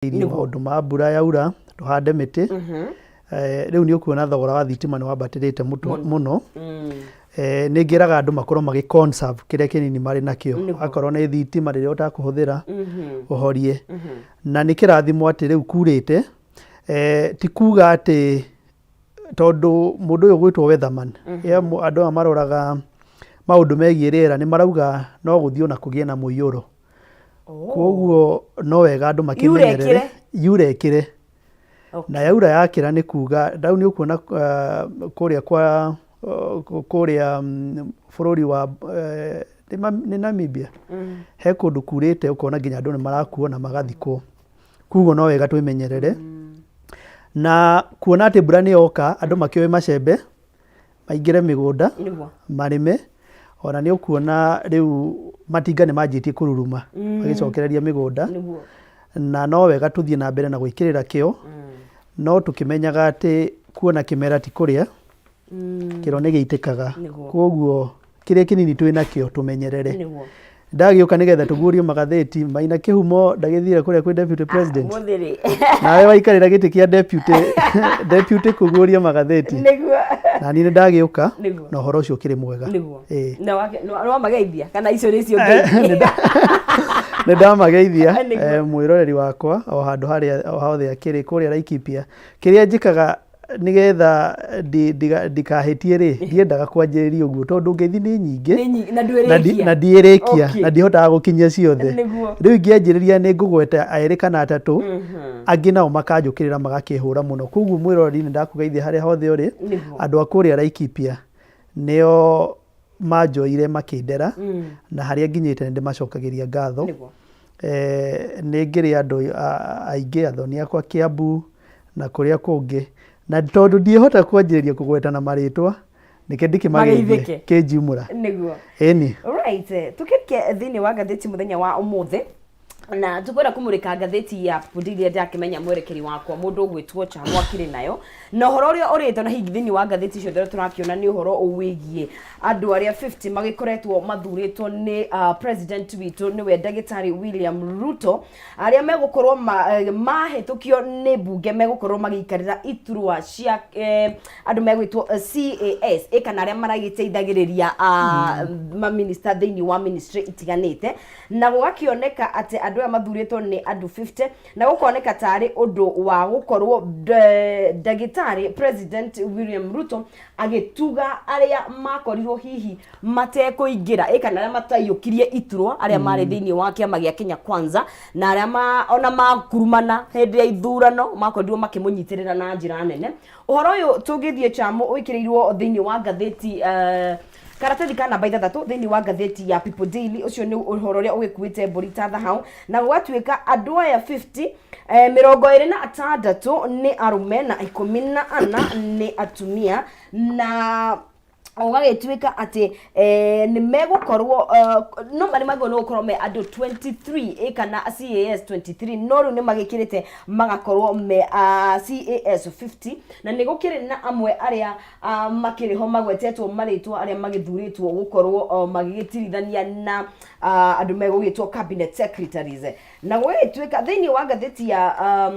Maũndũ ma mbura yaura tũhande mĩtĩ. Rĩu nĩ ũkuona thogora wa thitima nĩ wambatĩrĩte mũno. Nĩ ngĩraga andũ makorwo magĩ conserve kĩrĩa kĩnini marĩ nakĩo. Akorwo nĩ thitima rĩrĩa ũtakũhũthĩra ũhorie. Na nĩ kĩrathimo atĩ rĩu kurĩte, ti kuga atĩ tondũ mũndũ ũyũ ũgwĩtwo weatherman, andũ aya maroraga maũndũ megiĩ rĩera nĩ marauga no gũthiĩ ona kũgĩe na mũiyũro. Koguo no wega andũ makĩmenyerere yure ĩkĩre. Na yaura yakĩra nĩ kuga rĩu nĩ ũkuona kũrĩa kwa kũrĩa bũrũri wa nĩ Namibia, he kũndũ kurĩte ũkona nginya andũ nĩ marakuo na magathikwo. Koguo no wega twĩmenyerere. Na kuona atĩ mbura nĩ yoka andũ makĩoe macembe maingĩre mĩgũnda marĩme. Ona nĩ ũkuona rĩu matinga nĩ manjĩtie kũruruma magĩcokereria mĩgũnda. Na no wega tũthiĩ na mbere na gwĩkĩrĩra kĩo, no tũkĩmenyaga atĩ kuona kĩmera ti kũrĩa, kĩro nĩ gĩitĩkaga. Koguo kĩrĩa kĩnini twĩ nakĩo tũmenyerere. Ndagĩũka nĩgetha tũguũrie magathĩti Maina Kĩhumo ndagĩthire kũrĩa kwĩ deputy president. Mũthĩrĩ. Nawe waikarĩra gĩtĩ kĩa deputy, deputy kũguũria magathĩti. Na niĩ nĩ ndagĩũka na ũhoro ũcio ũkĩrĩ mwega. Ĩĩ. Na wamageithia kana icio nĩ icio ngeithi? Nĩ ndamageithia mwĩroreri wakwa o handũ harĩa o hothe akĩrĩ kũrĩa Laikipia. Kĩrĩa njĩkaga nĩgetha ndikahĩtie rĩ, ndiendaga kwanjĩrĩria ũguo tondũ ngeithi nĩ nyingĩ. Nĩ nyingĩ, na ndwĩrĩkia. Na ndiĩrĩkia, na ndihotaga gũkinyia ciothe. Rĩu ingĩanjĩrĩria nĩ ngũgweta erĩ kana atatũ, angĩ nao makanjũkĩrĩra magakĩhũra mũno. Koguo mwĩroreri nĩ ndakũgeithia harĩa hothe ũrĩ, andũ a kũrĩa Laikipia nĩo manjoire makĩndera, na harĩa nginyĩte nĩ ndĩmacokagĩria ngatho. Nĩ ngĩrĩ andũ aingĩ, athoni akwa Kiambu na kũrĩa kũngĩ, na tondũ ndiĩhota kwanjĩrĩria kũgweta na marĩtwa, nĩkĩo ndĩkĩmageithie kĩnjumũra. Ĩni. Right, tũkĩrĩkia thĩinĩ wa ngathĩti mũthenya wa ũmũthĩ, na tũkwenda kũmũrĩka ngathĩti ya People Daily ndakĩmenya mwerekeri wakwa mũndũ ũgwĩtwo Chamo akĩrĩ nayo, na ũhoro ũrĩa ũrĩtwo na hihi thĩinĩ wa ngathĩti icio ũrĩa tũrakĩona nĩ ũhoro wĩgiĩ andũ arĩa 50 magĩkoretwo mathurĩtwo nĩ president witũ nĩwe ndagĩtarĩ William Ruto, arĩa megũkorwo mahĩtũkio nĩ mbunge megũkorwo magĩikarĩra iturwa cia andũ megwĩtwo CAS kana arĩa maragĩteithagĩrĩria maminista thĩinĩ wa ministry itiganĩte, na gũgakĩoneka atĩ andũ aya mathurĩtwo nĩ andũ 50, na gũkoneka tarĩ ũndũ wa gũkorwo ndagĩtarĩ President William Ruto agĩtuga arĩa makorirwo hihi matekũingĩra kana arĩa mataiyũkirie iturwa arĩa marĩ thĩinĩ wa kĩama gĩa Kenya Kwanza, na arĩa ona makurumana hĩndĩ ya ithurano makorirwo makĩmũnyitĩrĩra na njĩra nene. Ũhoro ũyũ tũngĩthiĩ Chamo wĩkĩrĩirwo thĩinĩ wa ngathĩti karatathi ka namba 6 thĩinĩ wa ngathĩti ya People Daily. Ũcio nĩ ũhoro ũrĩa ũgĩkuĩte mbũri ta thahau, na gũgatuĩka andũ aya 50, 26 nĩ arũme na 14 nĩ atumia, na ũgagĩtuĩka atĩ nĩ megũkorwo no marĩ magĩrĩirwo nĩ gũkorwo me andũ 23 kana CAS 23, no rĩu nĩ magĩkĩrĩte magakorwo me CAS 50, na nĩ gũkĩrĩ na amwe arĩa makĩrĩ ho magwetetwo marĩtwa arĩa magĩthurĩtwo gũkorwo magĩgĩtirithania na andũ megũgĩtwo cabinet secretaries, na gũgĩtuĩka thĩinĩ wa ngathĩti ya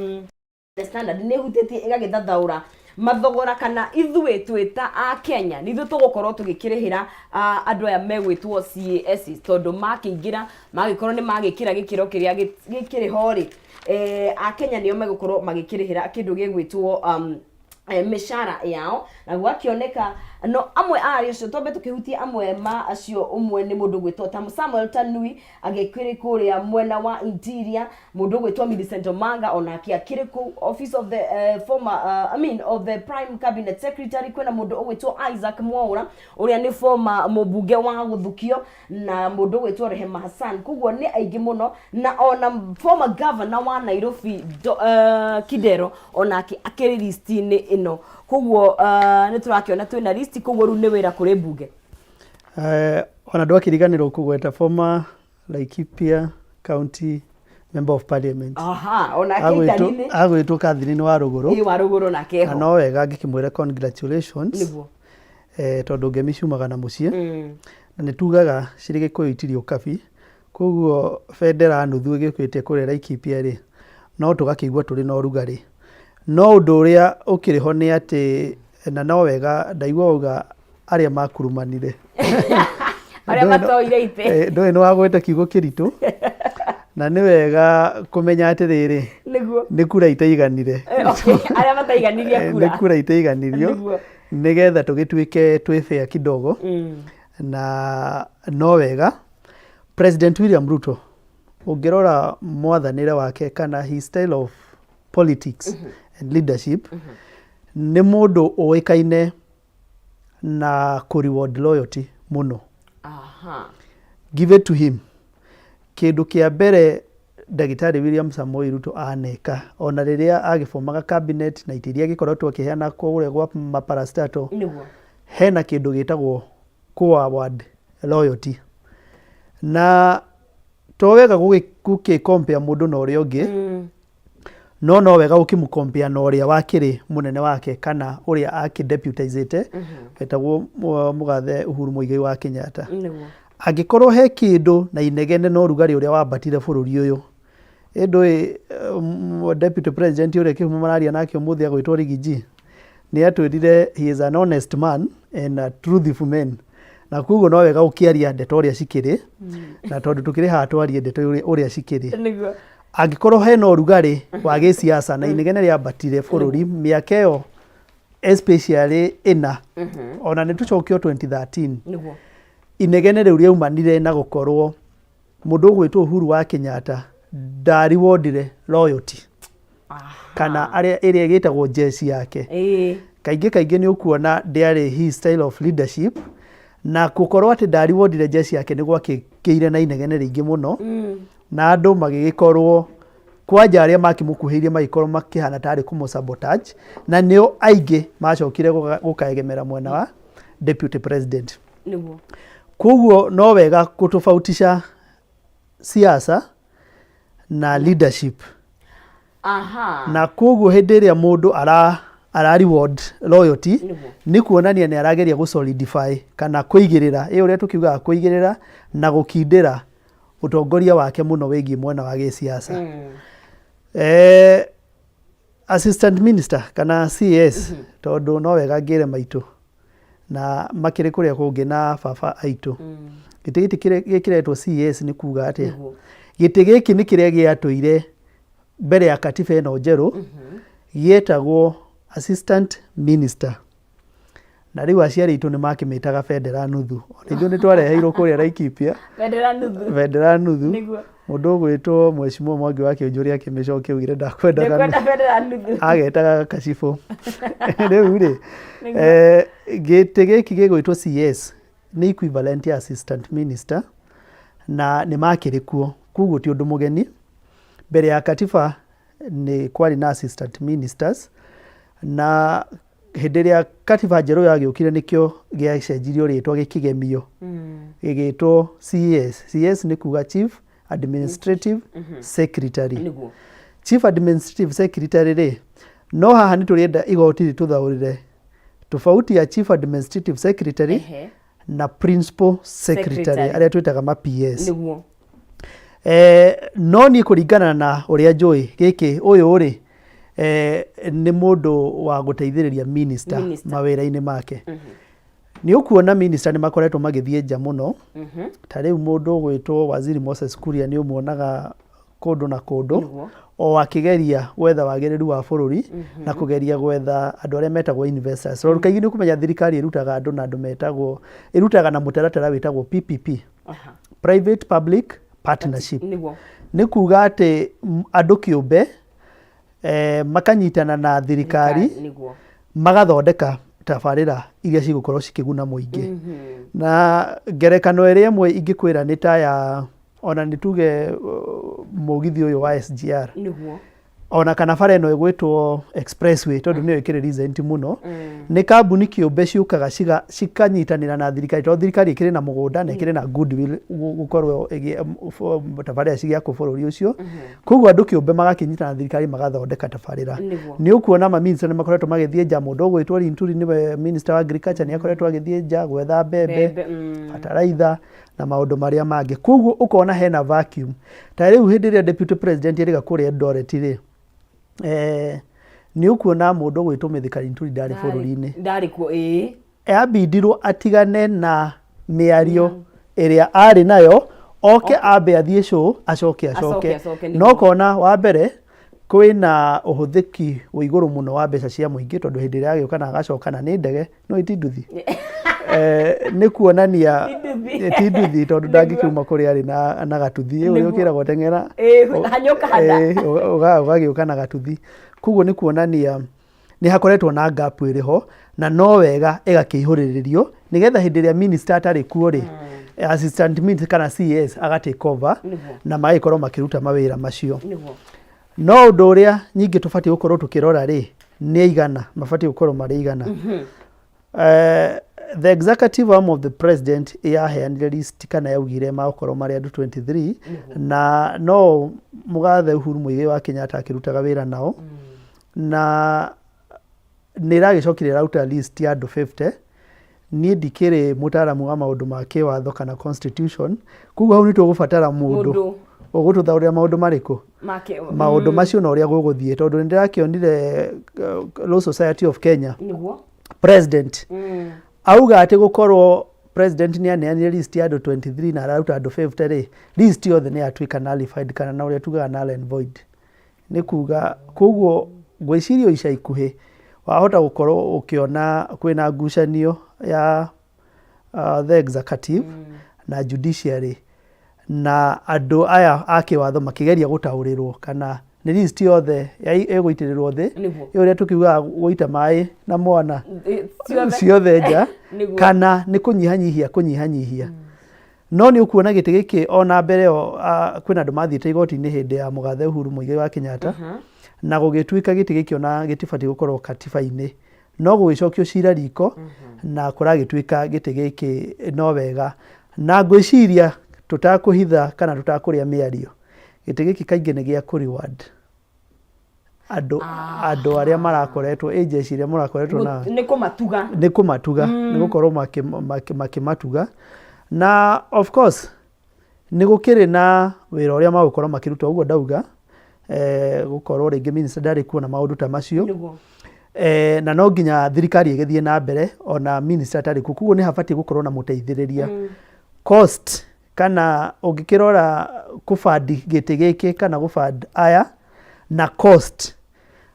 The Standard nĩ ĩhutĩtie ĩgagĩthathaũra mathogora kana ithuĩ twĩ ta a Kenya nĩ ithuĩ tũgũkorwo tũgĩkĩrĩhĩra andũ aya megwĩtwo CAS, tondũ makĩingĩra magĩkorwo nĩ magĩkĩra gĩkĩro kĩrĩa gĩkĩrĩ ho rĩ, a Kenya nĩo megũkorwo magĩkĩrĩhĩra kĩndũ gĩgwĩtwo mĩcara yao, na gũgakĩoneka no amwe a arĩa acio twambe tũkĩhutie amwe ma acio. Ũmwe nĩ mũndũ gwĩtwo ta Samuel Tanui agĩkĩrĩ kũrĩa mwena wa interior, mũndũ ũgwĩtwo Millicent Omanga onake akĩrĩ kũu office of the former I mean of the prime cabinet secretary. Kwĩna mũndũ ũgwĩtwo Isaac Mwaura ũrĩa nĩ former mũmbunge wa Gũthukio, na mũndũ ũgwĩtwo Rehema Hassan. Koguo nĩ aingĩ mũno, na ona former governor wa Nairobi Kidero onake akĩrĩ list-inĩ ĩno. Koguo nĩ tũrakĩona twĩna list, koguo rĩu nĩ wĩra kũrĩ mbunge. Ona ndwakĩriganĩrwo kũgweta former Laikipia County Member of Parliament. Aha, onake itari-inĩ. Agwĩtwo Catherine wa Rũgũrũ. Ĩ, wa Rũgũrũ nake Na ho. no wega ngĩkĩmwĩra congratulations. Tondũ ngemi ciumaga na mũciĩ. Na nĩ tugaga cirĩ Gĩkũyũ itirĩ ũkabi. Koguo bendera nuthu ĩgĩũkĩte kũrĩa Laikipia rĩ, No tũgakĩigua tũrĩ na ũrugarĩ. No ũndũ ũrĩa ũkĩrĩ ho nĩ atĩ, na no wega ndaigua wauga arĩa makurumanire. Arĩa matoire itĩ. Eh, ndũĩ nĩ wagweta kiugo kĩritũ na nĩ wega kũmenya atĩrĩrĩ Nĩguo. nĩ kura itaiganire. Eh, okay. Arĩa mataiganirie Eh, kura. nĩ kura itaiganirio Nĩguo. nĩgetha tũgĩtuĩke twĩ fair kidogo na no wega President William Ruto ũngĩrora mwathanĩre wake kana his style of politics and leadership nĩ mũndũ ũĩkaine na kũ reward loyalty mũno. Give it to him. Kĩndũ kĩa mbere Ndagĩtarĩ William Samoei Ruto aneka ona rĩrĩa agĩbomaga cabinet na itĩ iria agĩkoretwo akĩheana kũrĩa gwa maparastato, hena kĩndũ gĩtagwo kũ award loyalty. Na to wega gũkĩ compare mũndũ na ũrĩa ũngĩ, no no wega ũkĩmũ compare na ũrĩa wakĩrĩ mũnene wake kana ũrĩa akĩ deputizĩte wetagwo mũgathe Uhuru Muigai wa Kenyatta. Angĩkorwo he kĩndũ na inegene na ũrugarĩ ũrĩa wambatire bũrũri ũyũ, ĩ ndũĩ deputy president ũrĩa Kĩhumo mararia nake ũmũthĩ agwĩtwo Riggy G, nĩ atwĩrire he is an honest man and a truthful man. Na koguo no wega ũkĩaria ndeto ũrĩa cikĩrĩ, na tondũ tũkĩrĩ haha twarie ndeto ũrĩa cikĩrĩ. Angĩkorwo hena ũrugarĩ wa gĩsiasa na inegene rĩambatire bũrũri mĩaka ĩyo especially ĩna, ona nĩ tũcokio 2013, inegene rĩu rĩaumanire na gũkorwo mũndũ ũgwĩtwo Uhuru wa Kenyatta ndarewardire loyalty kana arĩa ĩrĩa ĩgĩtagwo jeshi yake. Kaingĩ kaingĩ nĩ ũkuona ndĩarĩ his style of leadership na gũkorwo atĩ ndarewardire jeshi yake nĩ gwakĩgĩire na inegene rĩingĩ mũno na andũ magĩgĩkorwo kwanja arĩa makĩmũkuhĩrĩirie magĩkorwo makĩhana tarĩ kũmũ sabotage na nĩo aingĩ macokire gũkaegemera mwena wa deputy president. Koguo no wega kũtofautisha siasa na leadership. Na koguo hĩndĩ ĩrĩa mũndũ ara reward loyalty nĩ kuonania nĩ arageria gũ solidify kana kũigĩrĩra, ĩ ũrĩa tũkiugaga kũigĩrĩra na gũkindĩra ũtongoria wake mũno wĩgiĩ mwena wa gĩsiasa. Assistant minister kana CS tondũ no wega ngĩre maitũ na makĩrĩ kũrĩa kũngĩ na baba aitũ. Gĩtĩ gĩkĩ gĩkĩretwo CS nĩ kuga atĩa? Gĩtĩ gĩkĩ nĩ kĩrĩa gĩatũire mbere ya katiba ĩno njerũ gĩetagwo assistant minister. Na rĩu aciari aitũ nĩ makĩmĩtaga bendera nuthu. Ona ithuĩ nĩ twareheirwo kũrĩa Laikipia. Bendera nuthu. Bendera nuthu. Mũndũ ũgwĩtwo Mheshimiwa Mwangi wa Kĩũnjũri akĩmĩcokia augire ndakwendaga bendera nuthu. Agetaga kacibũ. Rĩu rĩ, gĩtĩ gĩkĩ gĩgwĩtwo CS nĩ equivalent ya assistant minister na nĩ makĩrĩ kuo, koguo ti ũndũ mũgeni. Mbere ya katiba nĩ kwarĩ na assistant ministers na hĩndĩ ĩrĩa katiba njerũ yagĩũkire nĩkĩo gĩacenjirio rĩtwa gĩkĩgemio gĩgĩtwo CS. CS nĩ kuga Chief Administrative Secretary. Chief Administrative Secretary rĩ, no haha nĩ tũrenda igoti rĩtũthaũrĩre tofauti ya Chief Administrative Secretary na Principal Secretary arĩa twĩtaga ma PS. No niĩ kũringana na ũrĩa njũĩ gĩkĩ ũyũ rĩ nĩ mũndũ wa gũteithĩrĩria minister mawĩra-inĩ make. Nĩ ũkuona minister nĩ makoretwo magĩthiĩ nja mũno. Ta rĩu mũndũ ũgwĩtwo Waziri Moses Kuria nĩ ũmuonaga kũndũ na kũndũ o akĩgeria gwetha wagĩrĩru wa bũrũri na kũgeria gwetha andũ arĩa metagwo investors. Tondũ kaingĩ nĩ ũkũmenya thirikari ĩrutaga andũ na andũ metagwo, ĩrutaga na mũtaratara wĩtagwo PPP. Private Public Partnership. Nĩ kuga atĩ andũ kĩũmbe makanyitana na thirikari magathondeka tabarĩra iria cigũkorwo cikĩguna mũingĩ. Na ngerekano ĩrĩa ĩmwe ingĩkwĩra nĩ ta ya ona nĩ tuge mũgithi ũyũ wa SGR. Ona kana bara ĩno ĩgwĩtwo expressway tondũ nĩyo ĩkĩrĩ recent mũno. Nĩ kambuni kĩũmbe ciũkaga cikanyitanĩra na thirikari tondũ thirikari ĩkĩrĩ na mũgũnda na ĩkĩrĩ na goodwill gũkorwo tabarĩra cigĩakwo bũrũri ũcio. Koguo andũ kĩũmbe magakĩnyitana na thirikari magathondeka tabarĩra. Nĩ ũkuona ma minister nĩ makoretwo magĩthiĩ nja, mũndũ ũgwĩtwo Linturi nĩwe minister wa agriculture nĩ akoretwo agĩthiĩ nja gwetha mbembe, bataraitha. na maũndũ marĩa mangĩ. Koguo ũkona hena vacuum. Ta rĩu hĩndĩ ĩrĩa deputy president erĩga kũrĩa Eldoret rĩ, eh, nĩ ũkuona mũndũ ũgwĩtwo Mithika Linturi ndarĩ bũrũri-inĩ. Ndarĩ kuo ĩĩ. Ambindirwo atigane na mĩario ĩrĩa arĩ nayo oke ambe athiĩ show acoke Acoke, acoke acoke, no nĩguo. ũkona wa mbere kwĩna ũhũthĩki wa igũrũ mũno wa mbeca cia mũingĩ tondũ hĩndĩ ĩrĩa agĩũka na agacoka na nĩ ndege no ti nduthi Eh, nĩ kuonania Ti nduthi. Eh, ti nduthi tondũ ndangĩkiuma kũrĩa arĩ na, na gatuthi ũrĩa Nĩguo. ũkĩragwo teng'era Ĩĩ, hanyũka hana. Eh, ũgagĩũka na gatuthi koguo nĩ kuonania nĩ hakoretwo na gap ĩrĩ ho na no wega ĩgakĩihũrĩrĩrio nĩgetha hĩndĩ ĩrĩa minister atarĩ kuo rĩ assistant minister kana CS aga take over Nĩguo. na magagĩkorwo makĩruta mawĩra macio Nĩguo. no ũndũ ũrĩa nyingĩ tũbatiĩ gũkorwo tũkĩrora rĩ nĩ aigana mabatiĩ gũkorwo marĩ igana Eh, the executive arm of the president yaheanire list kana yaugire magũkorwo marĩ andũ 23 na no mũgathe Uhuru Muigai wa Kenyatta akĩrutaga wĩra nao na nĩ ĩragĩcokire ĩraruta list ya andũ 50 niĩ ndikĩrĩ mũtaaramu wa maũndũ ma kĩwatho kana constitution koguo hau nĩ tũgũbatara mũndũ Mũndũ. ũgũtũthaũrĩra maũndũ marĩkũ Make. maũndũ macio na ũrĩa gũgũthiĩ tondũ nĩ ndĩrakĩonire Law Society of Kenya Nĩguo. president auga atĩ gũkorwo president nĩ aneanire list ya andũ 23 na araruta andũ 50 rĩ list yothe nĩ yatuĩka nullified kana na ũrĩa tugaga null and void nĩ kuga koguo ngwĩciria o ica ikuhĩ wahota gũkorwo ũkĩona kwĩna ngucanio ya the executive na judiciary na andũ aya a kĩwatho makĩgeria gũtaũrĩrwo kana nĩ list yothe ĩgũitĩrĩrwo thĩ Nĩguo. ĩ ũrĩa tũkiugaga gũita maĩ na mwana Ciothe. ciothe nja Nĩguo. kana nĩ kũnyihanyihia kũnyihanyihia no nĩ ũkuona gĩtĩ gĩkĩ ona mbere ĩyo kwĩna andũ mathiĩte igoti-inĩ hĩndĩ ya mũgathe Uhuru Muigai wa Kenyatta na gũgĩtuĩka gĩtĩ gĩkĩ ona gĩtibatiĩ gũkorwo katiba-inĩ no gũgĩcokio cira riko na kũragĩtuĩka gĩtĩ gĩkĩ no wega na ngwĩciria tũtakũhitha kana tũtakũrĩa mĩario gĩtĩ gĩkĩ kaingĩ nĩ gĩa kũ reward andũ andũ arĩa marakoretwo agency iria mũrakoretwo na Nĩ kũmatuga. nĩ kũmatuga nĩ gũkorwo makĩmatuga na of course nĩ gũkĩrĩ na wĩra ũrĩa magũkorwo makĩruta ũguo ndauga eh, gũkorwo rĩngĩ minister ndarĩ kuo na maũndũ ta macio Nĩguo. eh, na no nginya thirikari ĩgĩthiĩ na mbere ona minister atarĩ kuo koguo nĩ habatiĩ gũkorwo na mũteithĩrĩria cost kana ũngĩkĩrora kũbandi gĩtĩ gĩkĩ kana gũband aya na cost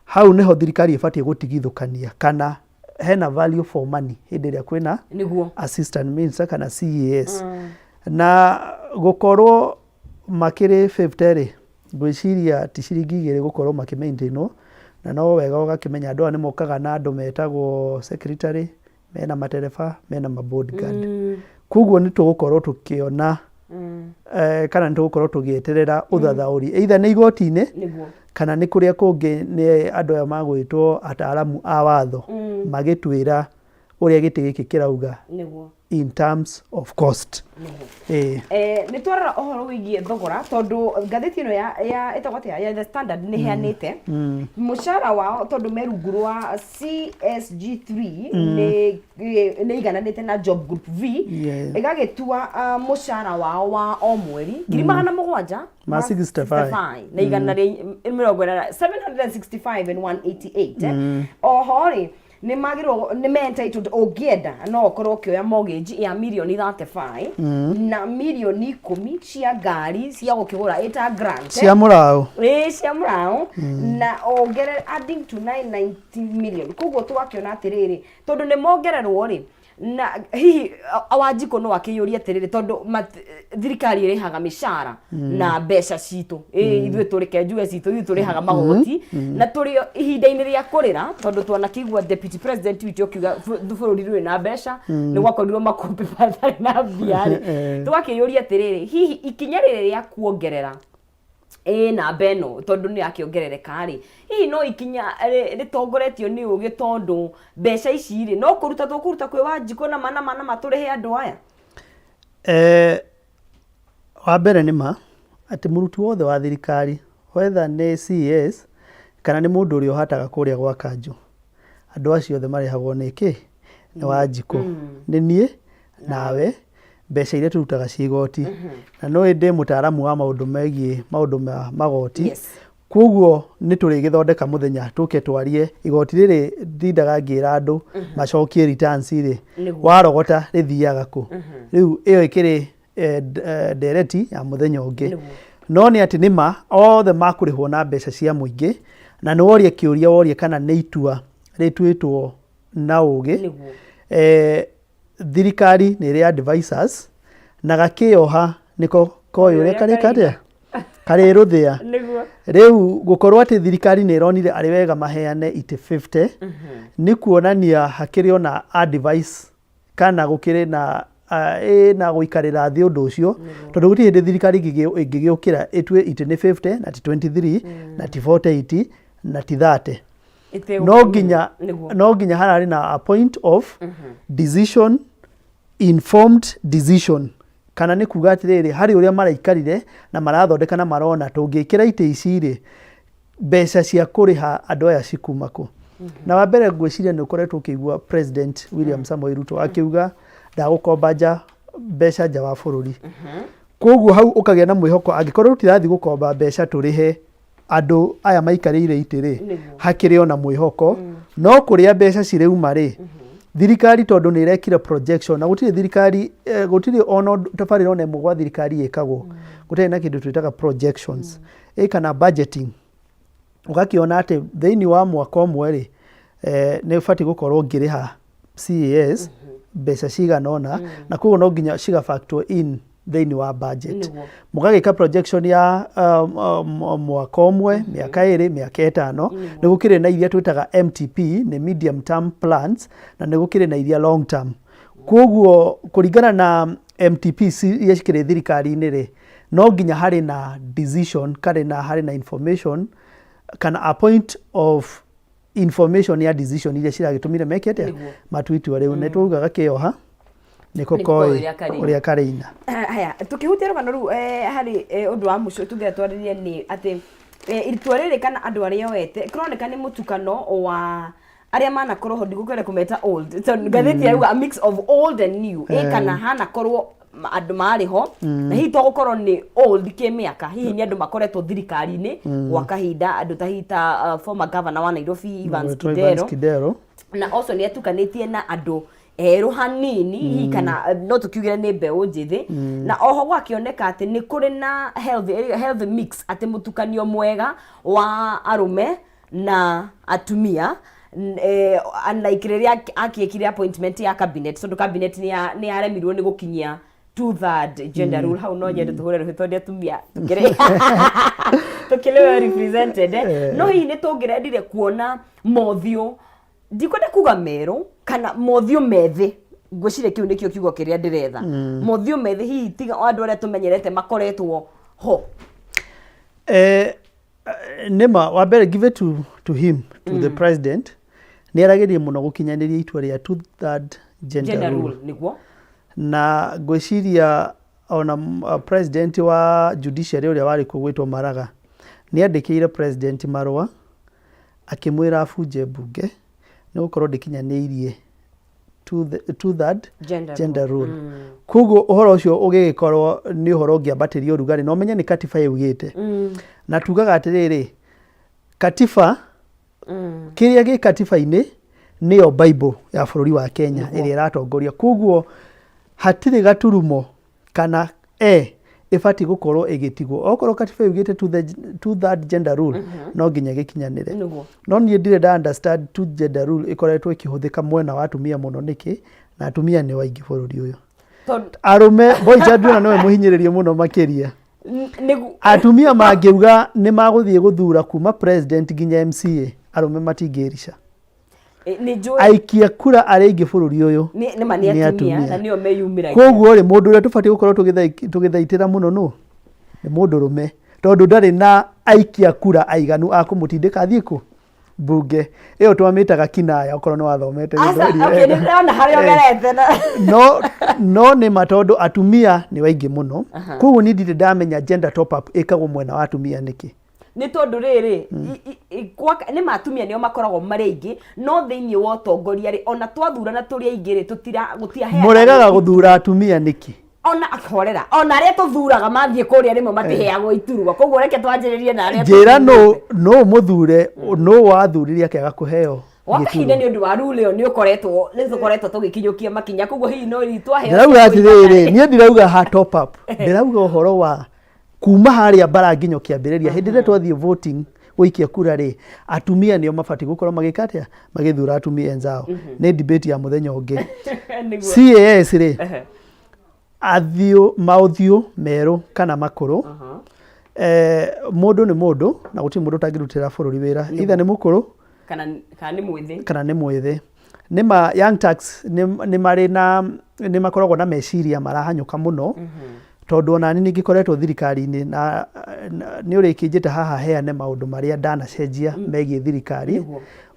hau nĩho thirikari ĩbatiĩ gũtigithũkania kana hena value for money hĩndĩ ĩrĩa kwĩna Nĩguo. assistant minister kana CAS na gũkorwo makĩrĩ 50 rĩ ngwĩciria ti ciringi igĩrĩ gũkorwo makĩ maintainwo na no wega ũgakĩmenya andũ aya nĩ mokaga na andũ metagwo secretary mena matereba mena ma bodyguard koguo nĩ tũgũkorwo tũkĩona eh, kana nĩ tũgũkorwo tũgĩeterera ũthathaũri either nĩ igoti-inĩ Nĩguo. kana nĩ kũrĩa kũngĩ nĩ andũ aya magwĩtwo ataaramu a watho magĩtwĩra ũrĩa gĩtĩ gĩkĩ kĩrauga Nĩguo. in terms of cost Nĩguo. ĩĩ Eh, nĩ twarora ũhoro wĩgiĩ thogora tondũ ngathĩti ĩno ya, ya ĩtagwo atĩa ya The Standard nĩ ĩheanĩte mũcara wao tondũ me rungu rwa CSG3 nĩ nĩ igananĩte na job group V Yeah. ĩgagĩtua mũcara wao wa o mweri 700,000 Ma 65. na 180 765 and 188 oho rĩ nĩ magĩrĩirwo nĩ me entitled ũngĩenda no ũkorwo ũkĩoya mortgage ya mirioni 35 na mirioni 10 cia ngari cia gũkĩgũra ĩta grant cia mũraũ ĩĩ cia mũraũ na ongerere adding to 990 million koguo tũgakĩona atĩrĩrĩ tondũ nĩ mongererwo rĩ na hihi Wanjikũ no akĩyũrie atĩrĩrĩ tondũ thirikari ĩrĩhaga mĩcara na mbeca citũ Ĩ, ithuĩ tũrĩ kenjuge citũ ithuĩ tũrĩhaga magoti na tũrĩ ihinda-inĩ rĩa kũrĩra tondũ twanakĩigua deputy president witũ akiuga bũrũri ndũrĩ na mbeca nĩ gwakorirwo makũmbĩ matarĩ na mbia rĩ tũgakĩyũria atĩrĩrĩ hihi ikinya rĩrĩ rĩa kuongerera ĩ namba ĩno tondũ nĩ yakĩongerereka rĩ hihi no ikinya rĩtongoretio nĩ ũgĩ tondũ mbeca ici rĩ no kũruta tũkũruta kwĩ Wanjikũ nama nama nama tũrĩhe andũ aya Eh, wa mbere nĩ ma atĩ mũruti wothe wa thirikari whether nĩ CS kana nĩ mũndũ ũrĩa ũhataga kũrĩa gwa kanjũ andũ acio othe marĩhagwo nĩ kĩ nĩ Wanjikũ nĩ niĩ nawe Mbeca iria tũrutaga ciĩ igoti. Na nĩ ũĩ ndĩ mũtaaramu wa maũndũ megiĩ maũndũ ma magoti. Kwoguo nĩ tũrĩgĩthondeka mũthenya tũke twarie igoti rĩrĩ ndindaga ngĩra andũ macokie returns rĩ, warogota rĩthiaga kũ? Rĩu ĩyo ĩkĩrĩ ndereti ya mũthenya ũngĩ. No nĩ atĩ nĩ ma othe makũrĩhwo na mbeca cia mũingĩ, na nĩ woria kĩũria woria kana nĩ itua rĩtuĩtwo na ũgĩ. Thirikari nĩ ĩrĩ advisors na gakĩoha nĩko koĩ ũrĩa karĩka atĩa karĩ rũthĩa. Rĩu gũkorwo atĩ thirikari nĩ ĩronire arĩ wega maheane itĩ 50 nĩ kuonania hakĩrĩ ona advice kana gũkĩrĩ na ĩ na gũikarĩra thĩ ũndũ ũcio, tondũ gũtirĩ hĩndĩ thirikari ĩngĩgĩũkĩra ĩtue itĩ nĩ 50 na ti 23 na ti 48 na ti 30. No nginya no nginya hararĩ na a point of decision, informed decision, kana nĩ kuga atĩrĩrĩ, harĩ ũrĩa maraikarire na marathondeka na marona tũngĩkĩra itĩ ici rĩ, mbeca cia kũrĩha andũ aya cikuma kũ? Na wa mbere ngwĩciria nĩ ũkoretwo ũkĩigua President William Samoei Ruto akiuga ndagũkomba nja mbeca nja wa bũrũri. Koguo hau ũkagĩa na mwĩhoko angĩkorwo tũtirathiĩ gũkomba mbeca tũrĩhe andũ aya maikarĩire itĩ rĩ, hakĩrĩ ona mwĩhoko. No kũrĩa mbeca cirĩuma rĩ, thirikari tondũ nĩ ĩrekire projection, na gũtirĩ thirikari gũtirĩ ona tabarĩra ona ĩmwe gwa thirikari ĩkagwo gũtarĩ na kĩndũ twĩtaga projections ĩ kana budgeting. Ũgakĩona atĩ thĩinĩ wa mwaka ũmwe rĩ, nĩ ũbatiĩ gũkorwo ngĩrĩha CAS mbeca cigana ũna, na koguo no nginya ciga factor in thĩinĩ wa budget. Mũgagĩka projection ya mwaka ũmwe, mĩaka 2, mĩaka 5. Nĩ gũkĩrĩ na iria twĩtaga MTP, nĩ medium term plans, na nĩ gũkĩrĩ na iria long term. Koguo kũringana na MTP iria cikĩrĩ thirikari-inĩ rĩ, no nginya harĩ na decision karĩ na harĩ na information kana a point of information ya decision iria ciragĩtũmire meke atĩa matue itua rĩu. Nĩ twaugaga kĩoha nĩko koĩ ũrĩa karĩina. Haya, tũkĩhutia rũgano rũu, harĩ ũndũ wa mũico tũngĩenda twarĩrie nĩ atĩ itua rĩrĩ kana andũ arĩa oete kũroneka nĩ mũtukano wa arĩa manakorwo ho. Ndigũkwenda kũmeta old tondũ ngathĩti yauga a mix of old and new, ĩ kana hanakorwo andũ marĩ ho na hihi to gũkorwo nĩ old kĩmĩaka, hihi nĩ andũ makoretwo thirikari-inĩ gwa kahinda, andũ ta hihi ta former governor wa Nairobi Evans Gwĩtwo Evans Kidero. Kidero. Na also nĩ atukanĩtie na andũ erũ hanini hihi kana no tũkiugire nĩ mbeũ njĩthĩ. Na oho gwakĩoneka atĩ nĩ kũrĩ na healthy mix, atĩ mũtukanio mwega wa arũme na atumia, unlike rĩrĩa akĩkire appointment ya cabinet, tondũ cabinet nĩ yaremirwo nĩ gũkinyia two third gender rule. Hau no nyende tũhũre rũhĩ tondũ atumia tũkĩrĩ well represented. No hihi nĩ tũngĩrendire kuona mothiũ, ndikwenda kuga merũ, kana mothiũ methĩ, ngwĩciria kĩu nĩkĩo kiugo kĩrĩa ndĩretha, mothiũ methĩ hihi, tiga o andũ arĩa tũmenyerete makoretwo ho? Nĩma wa mbere, give it to him, to the president, nĩ aragĩrie mũno gũkinyanĩria itua rĩa two third gender gender rule. Rule nĩguo. Na ngwĩciria ona president wa judiciary ũrĩa warĩ kuo gwĩtwo Maraga nĩ andĩkĩire president marũa akĩmwĩra abunje mbunge nĩ gũkorwo ndĩkinyanĩirie two third gender gender rule. Koguo ũhoro ũcio ũgĩgĩkorwo nĩ ũhoro ũngĩambatĩria ũrugarĩ, na ũmenye nĩ katiba yugĩte, na tugaga atĩrĩrĩ, katiba, kĩrĩa gĩ katiba-inĩ nĩyo bible ya bũrũri wa Kenya ĩrĩa ĩratongoria. Koguo hatirĩ gaturumo kana e ĩbatiĩ gũkorwo ĩgĩtigwo. Okorwo katiba yugĩte two third gender rule, no nginya gĩkinyanĩre. No niĩ ndirĩ nda understand two gender rule ĩkoretwo ĩkĩhũthĩka mwena wa atumia mũno nĩkĩ, na atumia nĩo aingĩ bũrũri ũyũ. Tondũ Arũme boy child ona nĩwe mũhinyĩrĩrie mũno makĩria. Nĩguo. Atumia mangĩuga nĩ magũthiĩ gũthura kuma president nginya MCA, arũme matingĩrica. Nĩ njũĩ. Aikia kura arĩa aingĩ bũrũri ũyũ nĩ ma nĩ nĩ atumia atumia. Na nĩo meyumĩragia. Koguo rĩ, mũndũ ũrĩa tũbatiĩ gũkorwo tũgĩthaitĩra mũno nũ nĩ mũndũrũme, tondũ ndarĩ na aikia kura aiganu a kũmũtindĩka athiĩ kũ mbunge ĩyo twamĩtaga kinaya, okorwo nĩ wathomete Aca, Gĩthweri okay, wega. nĩ ndĩrona harĩa ũgerete No nĩ ma tondũ atumia nĩ aingĩ mũno. Koguo niĩ ndirĩ ndamenya gender top up ĩkagwo mwena wa atumia nĩkĩ. Nĩ tondũ rĩrĩ nĩ ma atumia nĩo makoragwo marĩ aingĩ, no thĩinĩ wa ũtongoria rĩ, ona twathurana tũrĩ aingĩ rĩ, tũtira gũtiraheana. Mũregaga gũthura atumia nĩkĩ? Ona akorera ona arĩa tũthuraga mathiĩ kũrĩa rĩmwe matiheagwo iturwa, koguo reke twanjĩrĩrie na arĩa Njĩra nũ mũthure, nũ wathurire akĩaga kũheo Gwa kahinda gĩturwa. Nĩ ũndũ wa rule ĩyo nĩ ũkoretwo nĩ tũkoretwo tũgĩkinyũkia makinya, koguo hihi no hihi twaheo Ndĩrauga cia kũigana. atĩrĩrĩ, niĩ ndirauga ha top up, ndĩrauga ũhoro wa kuma harĩa mbara nginya ũkĩambĩrĩria hĩndĩ ĩrĩa twathiĩ voting gũikia kura rĩ, atumia nĩo mabatiĩ gũkorwo magĩka atĩa, magĩthura atumia enzao. Nĩ debate ya mũthenya ũngĩ. CAS rĩ, athiũ maũthiũ merũ kana makũrũ, mũndũ nĩ mũndũ na gũtirĩ mũndũ ũtangĩrutĩra bũrũri wĩra, either nĩ mũkũrũ kana nĩ mwĩthĩ. Kana nĩ mwĩthĩ. Nĩ ma Young Turks nĩ marĩ na nĩ makoragwo na meciria marahanyũka mũno, tondũ ona niĩ nĩngĩkoretwo thirikari-inĩ na nĩ ũrĩkĩnjĩta haha heane maũndũ marĩa ndanacenjia megiĩ thirikari.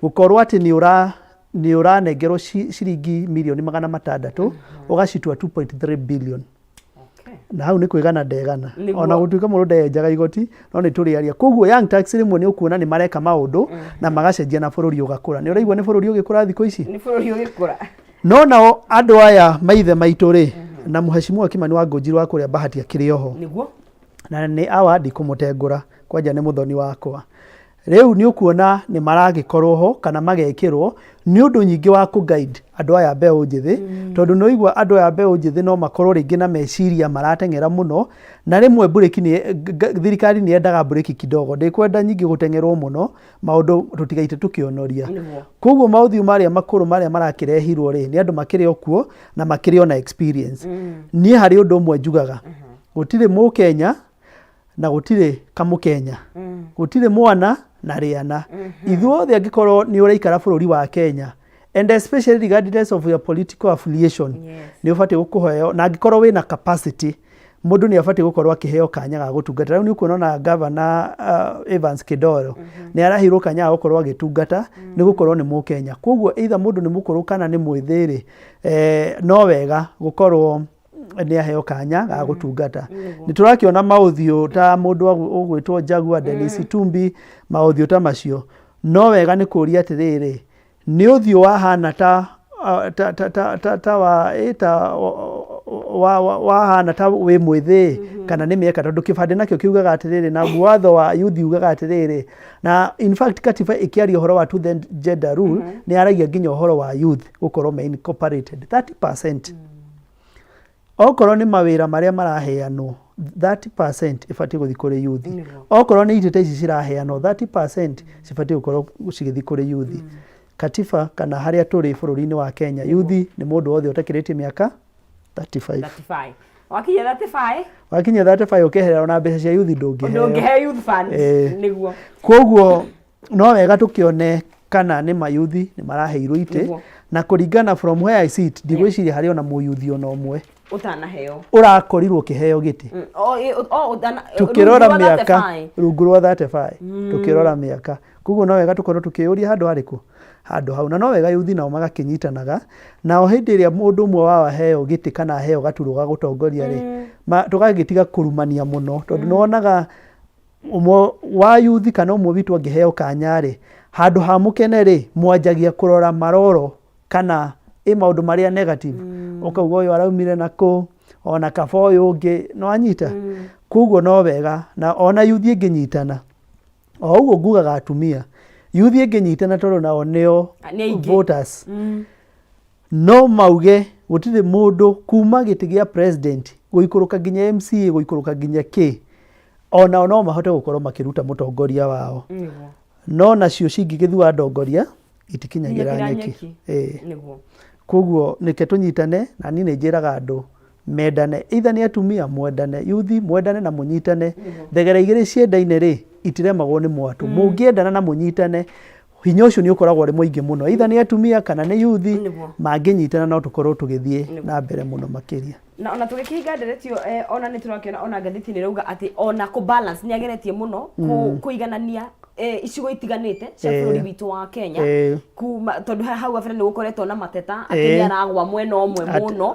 Gũkorwo atĩ nĩ ũra nĩ ũranengerwo ciringi mirioni 600 ũgacitua 2.3 billion, na hau nĩ kwĩgana ndegana. Ona gũtuĩka mũndũ ndeyenjaga igoti, no nĩ tũrĩaria. Koguo Young Turks rĩmwe nĩ ũkuona nĩ mareka maũndũ na magacenjia na bũrũri ũgakũra. Nĩ ũraigua nĩ bũrũri ũgĩkũra thikũ ici. Nĩ bũrũri ũgĩkũra. No nao andũ aya maithe maitũ rĩ, na mũhecimiwa Kimani wa Ngũnjiri wa kũrĩa Bahati akĩrĩ oho, na nĩ awa ndikũmũtengũra kwanja, nĩ mũthoni wakwa. Rĩu nĩ ũkuona nĩ maragĩkorwo ho kana magekĩrwo nĩ ũndũ nyingĩ wa kũ guide andũ aya mbeũ njĩthĩ, tondũ nĩ ũigua andũ aya mbeũ njĩthĩ no makorwo rĩngĩ na meciria marateng'era mũno, na rĩmwe mburĩki nĩ thirikari nĩ yendaga mburĩki kidogo, ndĩkwenda nyingĩ gũteng'erwo mũno maũndũ tũtigaite tũkĩonoria. Koguo maũthiũ marĩa makũrũ marĩa marakĩrehirwo rĩ, nĩ andũ makĩrĩ o kuo na makĩrĩ o na experience. Niĩ harĩ ũndũ ũmwe njugaga, gũtirĩ mũkenya na gũtirĩ kamũkenya, gũtirĩ mwana na rĩana, ithuothe angĩkorwo nĩ ũraikara bũrũri wa Kenya, and especially regardless of your political affiliation, nĩ ũbatiĩ gũkũheo, na angĩkorwo wĩna capacity, mũndũ nĩ abatiĩ gũkorwo akĩheo kanya ga gũtungata. Rĩu nĩ ũkuona ona gavana Evans Kidoro nĩ araheirwo kanya ga gũkorwo agĩtungata nĩ gũkorwo nĩ mũkenya. Koguo either mũndũ nĩ mũkũrũ kana nĩ mwĩthĩ rĩ, no wega gũkorwo nĩ aheo kanya ga gũtungata. Nĩ tũrakĩona maũthiũ ta mũndũ ũgwĩtwo Jaguar, Dennis Itumbi, maũthiũ ta macio. No wega nĩ kũria atĩrĩrĩ, nĩ ũthiũ wahana ta ta ta ta ta ta wa ĩ ta wa wahana ta wĩ mwĩthĩ kana nĩ mĩaka? Tondũ kĩbandĩ nakĩo kiugaga atĩrĩrĩ, na watho wa youth ugaga atĩrĩrĩ, na in fact katiba ĩkĩaria ũhoro wa two gender rule nĩ yaragia nginya ũhoro wa youth gũkorwo me incorporated 30%. Okorwo nĩ mawĩra marĩa maraheanwo, 30% ĩbatiĩ gũthiĩ kũrĩ youth. Okorwo nĩ itĩ ta ici ciraheanwo, 30% cibatiĩ gũkorwo cigĩthiĩ kũrĩ youth. Katiba kana harĩa tũrĩ bũrũri-inĩ wa Kenya, youth nĩ mũndũ wothe ũtakĩrĩtie mĩaka 35. 35, wakinya 35. Wakinya 35 ũkeherera ona mbeca cia youth ndũngĩheo. Ndũngĩheo youth fund. Koguo no wega tũkĩone kana nĩ mayuthi nĩ maraheirwo itĩ, na kũringana from where I sit, ndigwĩciria harĩ ona mũyuthi ona ũmwe ũtanaheo ũrakorirwo ũkĩheo gĩtĩ. O, Tukĩrora rungu rwa mĩaka 35. Rungu rwa 35, tukĩrora mĩaka. Koguo no wega tũkorwo tũkĩyũria handũ harĩkũ, handũ hau. Na no wega yuthi nao magakĩnyitanaga nao hĩndĩ ĩrĩa mũndũ ũmwe wao aheo gĩtĩ kana aheo gaturwa ga gũtongoria rĩ, tũgagĩtiga kũrumania mũno, tondũ nĩ wonaga ũmwe wa yuthi kana ũmwe witũ angĩheo kanya rĩ, handũ ha mũkene rĩ, mwanjagia kũrora maroro kana ĩ maũndũ marĩa negative, ũkauga ũyũ araumire nakũ, ona kaba ũyũ ũngĩ no anyita. Koguo no wega na ona yuthi ĩngĩnyitana o ũguo ngugaga, atumia yuthi ĩngĩnyitana, tondũ nao nĩo Nĩ aingĩ. voters, no mauge gũtirĩ mũndũ kuma gĩtĩ gĩa president gũikũrũka nginya MCA, gũikũrũka nginya K, onao no mahote gũkorwo makĩruta mũtongoria wao. No nacio cingĩgĩthua ndongoria itikinyagĩra Ikinyagĩra nyeki. Nyeki. Koguo nĩke tũnyitane, na niĩ nĩ njĩraga andũ mendane, either nĩ atumia mwendane, yuthi mwendane na mũnyitane. Thegere igĩrĩ ciendaine rĩ, itiremagwo nĩ mwatũ. Mũngĩendana na mũnyitane, hinya ũcio nĩ ũkoragwo ũrĩ mũingĩ mũno, either nĩ atumia kana nĩ yuthi, mangĩnyitana no tũkorwo tũgĩthiĩ na mbere mũno makĩria. Na ona tũgĩkĩhinga ndereti ĩyo, ona nĩ tũrakĩona ona ngathĩti nĩ ĩrauga atĩ ona kũ balance nĩ ageretie mũno kũiganania icigo itiganĩte cia bũrũri witũ wa Kenya, kuma tondũ hau kabere nĩ gũkoretwo na mateta atĩ nĩ aragwa mwena ũmwe mũno.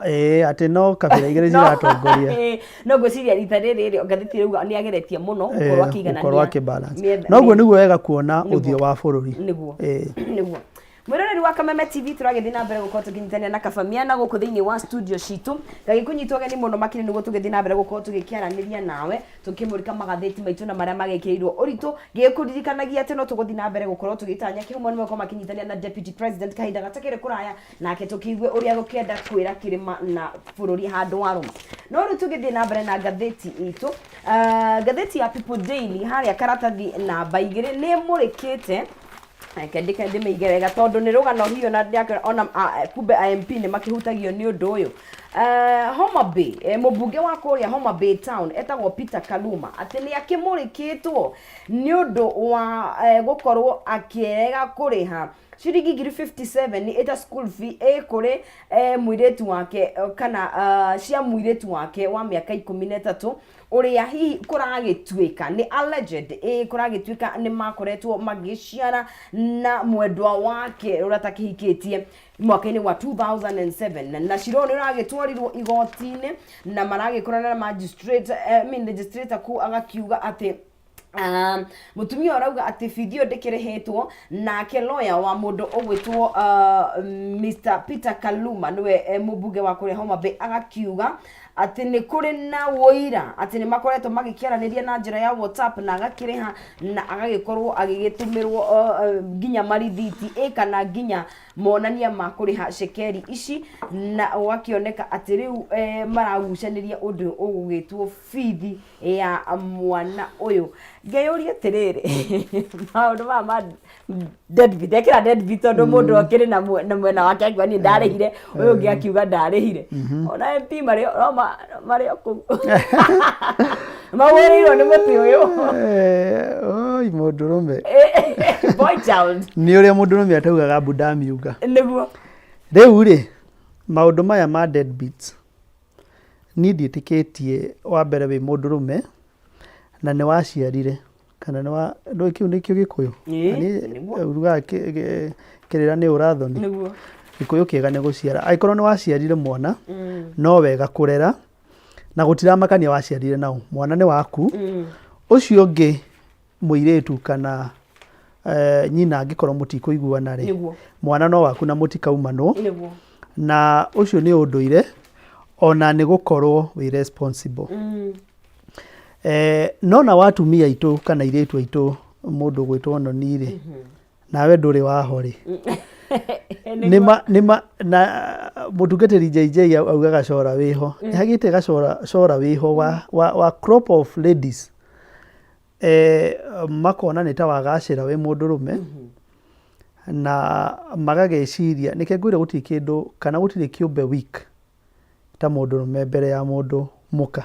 Atĩ no kabira igĩrĩ ciratongoria. No ngwĩciria rita rĩrĩ rĩ, ngathĩti ĩrauga nĩ ageretie mũno gũkorwo akĩiganania gũkorwo akĩbalance. Noguo nĩguo wega kuona ũthiũ wa bũrũri. Nĩguo. Mwĩroreri wa Kameme TV, tũragĩthiĩ na mbere gũkorwo tũkĩnyitanĩra na Kabamiana gũkũ thĩinĩ wa studio citũ. Ngagĩkũnyita ũgeni mũno makĩria nĩguo tũgĩthiĩ na mbere gũkorwo tũgĩkĩaranĩria nawe, tũkĩmũrĩka magathĩti maitũ na marĩa magĩkĩrĩirwo ũritũ. Ngĩgĩkũririkanagia atĩ no tũgũthiĩ na mbere gũkorwo tũgĩtanya kĩhumo nĩ megũkorwo makĩnyitanĩra na Deputy President kahinda gatakĩrĩ kũraya, nake tũkĩigue ũrĩa gũkĩenda kwĩra kĩrĩma na bũrũri handũ warũma. No rĩu tũgĩthiĩ na mbere na ngathĩti itũ, ngathĩti ya People Daily harĩa karatathi namba 2 nĩ ĩmũrĩkĩte. Reke ndĩke ndĩmĩige wega tondũ nĩ rũgano hiyo na ndĩakĩra ona kumbe MP nĩ makĩhutagio nĩ ũndũ ũyũ. Homa Bay, mũmbunge wa kũrĩa Homa Bay Town etagwo Peter Kaluma atĩ nĩ akĩmũrĩkĩtwo nĩ ũndũ wa gũkorwo akĩrega kũrĩha ciringi ngiri 57 ĩta school fee ĩ kũrĩ mũirĩtu wake kana cia mũirĩtu wake wa mĩaka 13 ũrĩa hihi kũragĩtuĩka nĩ alleged, ĩ kũragĩtuĩka nĩ makoretwo magĩciara na mwendwa wake ũrĩa atakĩhikĩtie mwaka-inĩ wa 2007, na cira ũyũ nĩ ũragĩtwarirwo igoti-inĩ na maragĩkorana na magistrate, I mean legislator kũu agakiuga atĩ mũtumia ũrauga atĩ bithi ĩyo ndĩkĩrĩhĩtwo, nake lawyer wa mũndũ ũgwĩtwo Mr Peter Kaluma nĩwe mũmbunge wa kũrĩa Homa Bay agakiuga atĩ nĩ kũrĩ na ũira atĩ nĩ makoretwo magĩkĩaranĩria na njĩra ya WhatsApp na agakĩrĩha na agagĩkorwo agĩgĩtũmĩrwo nginya marithiti ĩ kana nginya monania ma kũrĩha cekeri ici, na gũgakĩoneka atĩ rĩu maragucanĩria ũndũ ũgũgĩtwo bithi ya mwana ũyũ. Ngeyũria atĩrĩrĩ, maũndũ maya ma deadbeat, ekĩra deadbeat tondũ mũndũ akĩrĩ na mwena wake akiuga niĩ ndarĩhire, ũyũ ũngĩ akiuga ndarĩhire. Ona MP marĩ no marĩ o kũu. Magũrĩirwo nĩ mũtĩ ũyũ. Oi mũndũrũme. Boy child. Nĩ ũrĩa mũndũrũme ataugaga mbu ndamiuga. Nĩguo. Rĩu rĩ, maũndũ maya ma deadbeats, Niĩ ndiĩtĩkĩtie wa mbere wĩ mũndũrũme na nĩ waciarire kana nĩ wa, ndũĩ kĩu nĩkĩo gĩkũyũ? Ĩĩ, Na niĩ nĩguo. ugaga kĩrĩra nĩ ũrathoni. Nĩguo. Gĩkũyũ kĩega nĩ gũciara. Angĩkorwo nĩ waciarire mwana, no wega kũrera na gũtiramakania waciarire naũ, mwana nĩ waku. Ũcio ũngĩ mũirĩtu kana nyina angĩkorwo mũtikũiguana rĩ, Nĩguo. mwana no waku na mũtikaumanwo. Nĩguo. Na ũcio nĩ ũndũire ona nĩ gũkorwo wĩ responsible. No nao atumia aitũ kana airĩtu aitũ mũndũ ũgwĩtwo noni rĩ, nawe ndũrĩ waho rĩ, nĩma nĩma na mũtungatĩri JJ augaga cora wĩho. Nĩ hagĩte gacora cora wĩho wa crop of ladies Makona nĩ ta wagacĩra wĩ mũndũrũme, na magagĩciria, nĩkĩo ngwĩra gũtirĩ kĩndũ kana gũtirĩ kĩũmbe weak ta mũndũrũme mbere ya mũndũ mũka.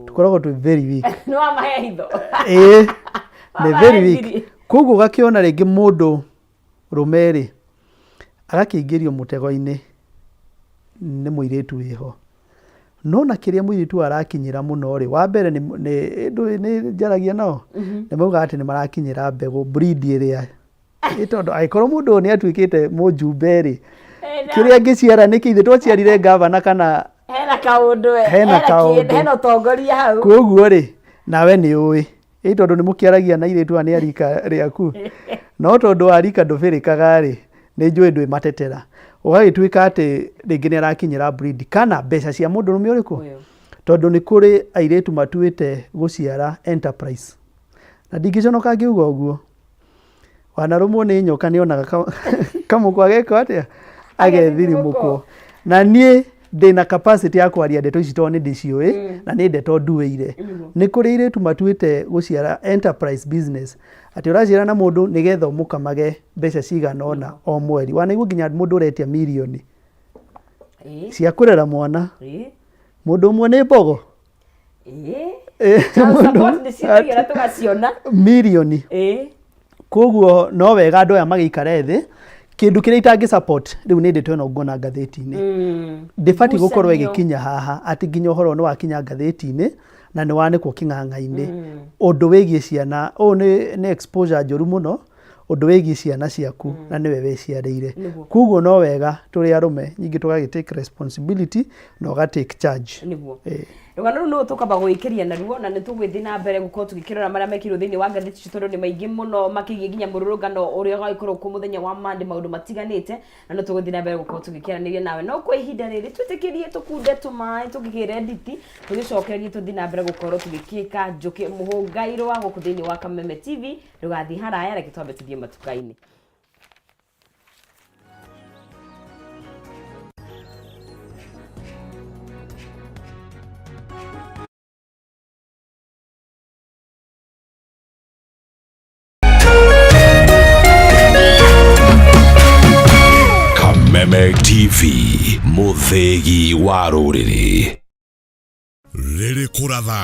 Tũkoragwo twĩ very weak. Nĩ wamahe hitho. Ĩĩ, nĩ very weak. Wamahe thiri. Koguo ũgakĩona rĩngĩ mũndũ rũme rĩ, agakĩingĩrio mũtego-inĩ nĩ mũirĩtu wĩho. No na kĩrĩa mũirĩtu ũyũ arakinyĩra mũno rĩ, wa mbere nĩ ndũĩ nĩ njaragia nao, nĩ maugaga atĩ nĩ marakinyĩra mbegũ breed ĩrĩa, ĩ tondũ angĩkorwo mũndũ ũyũ nĩ atuĩkĩte mũjumbe rĩ, kĩrĩa angĩciara nĩ kĩ? Ithuĩ twaciarire ngavana kana Hena kaũndũ, Hena kaũndũ. Hena ũtongoria hau. Koguo rĩ, nawe nĩ ũĩ. Ĩ tondũ nĩ mũkĩaragia na airĩtu aya nĩ a rika rĩaku, no tondũ wa rika ndũbĩrĩkaga rĩ, nĩ njũĩ ndwĩ matetera. Ũgagĩtuĩka atĩ rĩngĩ nĩ arakinyĩra breed kana mbeca cia mũndũrũme ũrĩkũ? Tondũ nĩ kũrĩ airĩtu matuĩte gũciara enterprise. Na ndingĩconoka ngiuga ũguo. Wanarũmwo nĩ nyoka nĩ onaga kamũkwa geko atĩa? Agethirimũkwo. Na niĩ ndĩna capacity ya kwaria ndeto ici tondũ nĩ ndĩciũĩ na nĩ ndeto nduĩire. Nĩ kũrĩ airĩtu matuĩte gũciara enterprise business, atĩ ũraciara na mũndũ nĩgetha ũmũkamage mbeca cigana ũna o mweri. Wanaigua nginya mũndũ ũretia mirioni cia kũrera mwana. Mũndũ ũmwe nĩ mbogo. Child support nĩ ciĩtagio na tũgaciona. Mirioni. Koguo no wega andũ aya magĩikare thĩ. Kĩndũ kĩrĩa itangĩ support rĩu nĩ ndeto ĩno nguona ngathĩti-inĩ. Ndĩbatiĩ gũkorwo Ngucanio. ĩgĩkinya haha atĩ nginya ũhoro nĩ wakinya ngathĩti-inĩ na nĩ wanĩkwo kĩng'ang'a-inĩ. Ũndũ wĩgiĩ ciana, ũyũ nĩ exposure njũru mũno, ũndũ wĩgiĩ ciana ciaku na nĩwe wĩciarĩire. Koguo no wega tũrĩ arũme nyingĩ tũgagĩ take responsibility na ũga take charge. Nĩguo. Rũgano rũu nĩruo tũkwamba gũgĩkĩria naruo, na nĩ tũgũgĩthiĩ na mbere gũkorwo tũgĩkĩrora marĩa mekĩirwo thĩinĩ wa ngathĩti icio, tondũ nĩ maingĩ mũno makĩgiĩ nginya mũrũrũngano ũrĩa ũgagĩkorwo kuo mũthenya wa Monday, maũndũ matiganĩte, na no tũgũthiĩ na mbere gũkorwo tũgĩkĩaranĩria nawe. No kwa ihinda rĩrĩ twĩtĩkĩrie tũkunde tũmaĩ, tũkĩgĩre nditi, tũgĩcokererie tũthiĩ na mbere gũkorwo tũgĩkĩka njũkĩ mũhũngairwa gũkũ thĩinĩ wa Kameme TV. Ndũgathiĩ haraya, reke twambe tũthiĩ matuka-inĩ. Kameme TV, mũthĩgi wa rũrĩrĩ. Rĩrĩ kũratha,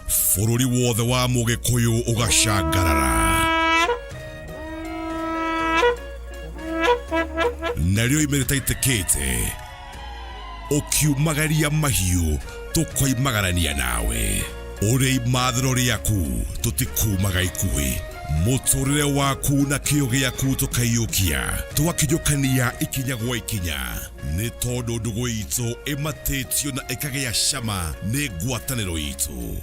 bũrũri wothe wa Mũgĩkũyũ ũgacangarara. Narĩo ime rĩtaitĩkĩte, ũkiumagaria mahiũ tũkoimagarania nawe. Ũrĩ imathĩro rĩaku tũtikumaga ikuhĩ. Mũtũrĩre waku na kĩo gĩaku tũkaiyũkia, tũgakinyũkania ikinya gwa ikinya. Nĩ tondũ ndũgũ itũ ĩmatĩtio na ĩkagĩa cama nĩ ngwatanĩro itũ.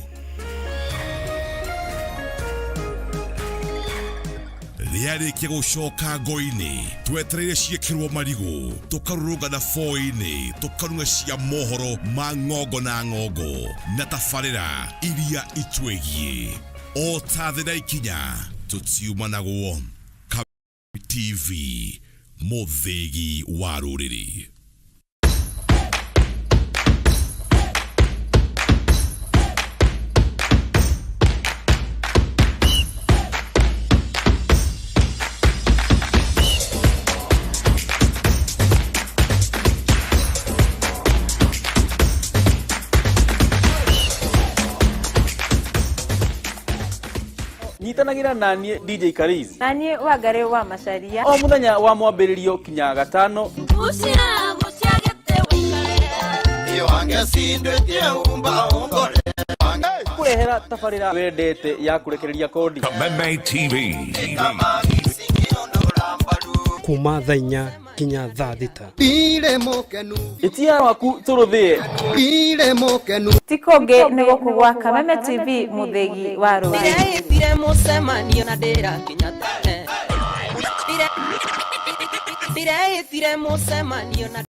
Rĩarĩkia gũcoka ngo-inĩ, twetereire ciĩkĩrwo marigũ, tũkarũrũngana boi-inĩ, tũkarung'a cia mohoro ma ng'ongo na ng'ongo na tabarĩra iria itwĩgiĩ. O ta thĩ na ikinya, tũtiumanagwo. TV, mũthĩgi wa rũrĩrĩ. Nyitanagĩra na niĩ DJ Karizi na niĩ Wangari wa Macaria o mũthenya wa mwambĩrĩrio kinya gatano. Kũrehera tabarĩra wendete ya kũrekereria kodi. Kameme TV. Kuma thaa 4 kinya thaa 6. Ĩtia waku tũrũthĩe. Ti kũngĩ nĩ gũkũ gwa Kameme TV, mũthĩgi wa rũrĩrĩ. Ndĩreĩtire mũcemanio na ndĩrakinya tene. Ndĩreĩtire mũcemanio na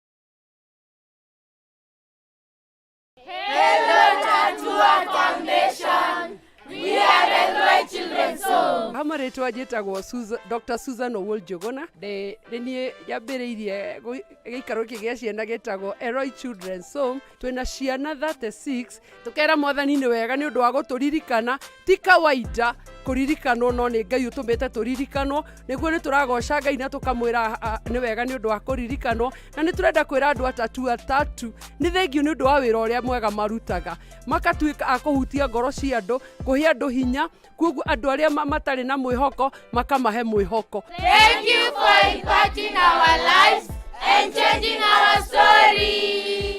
Ha marĩtwa njĩtagwo Dr. Susan Owuor Njũgũna. Nĩ niĩ nyambĩrĩirie gĩikaro gĩkĩ gĩa ciana gĩtagwo Elroy Children's Home. Twĩna ciana 36. Tũkera Mwathani nĩ wega nĩ ũndũ wa gũtũririkana. Ti kawaida kũririkanwo, no nĩ Ngai ũtũmĩte tũririkanwo. Nĩguo nĩ tũragoca Ngai na tũkamwĩra nĩ wega nĩ ũndũ wa kũririkanwo. Na nĩ tũrenda kwĩra andũ atatu atatu nĩ thengiũ nĩ ũndũ wa wĩra ũrĩa mwega marutaga, makatuĩka a kũhutia ngoro cia andũ, kũhe andũ hinya, koguo andũ arĩa matarĩ na mwĩhoko makamahe mwĩhoko. Thank you for impacting our lives and changing our story.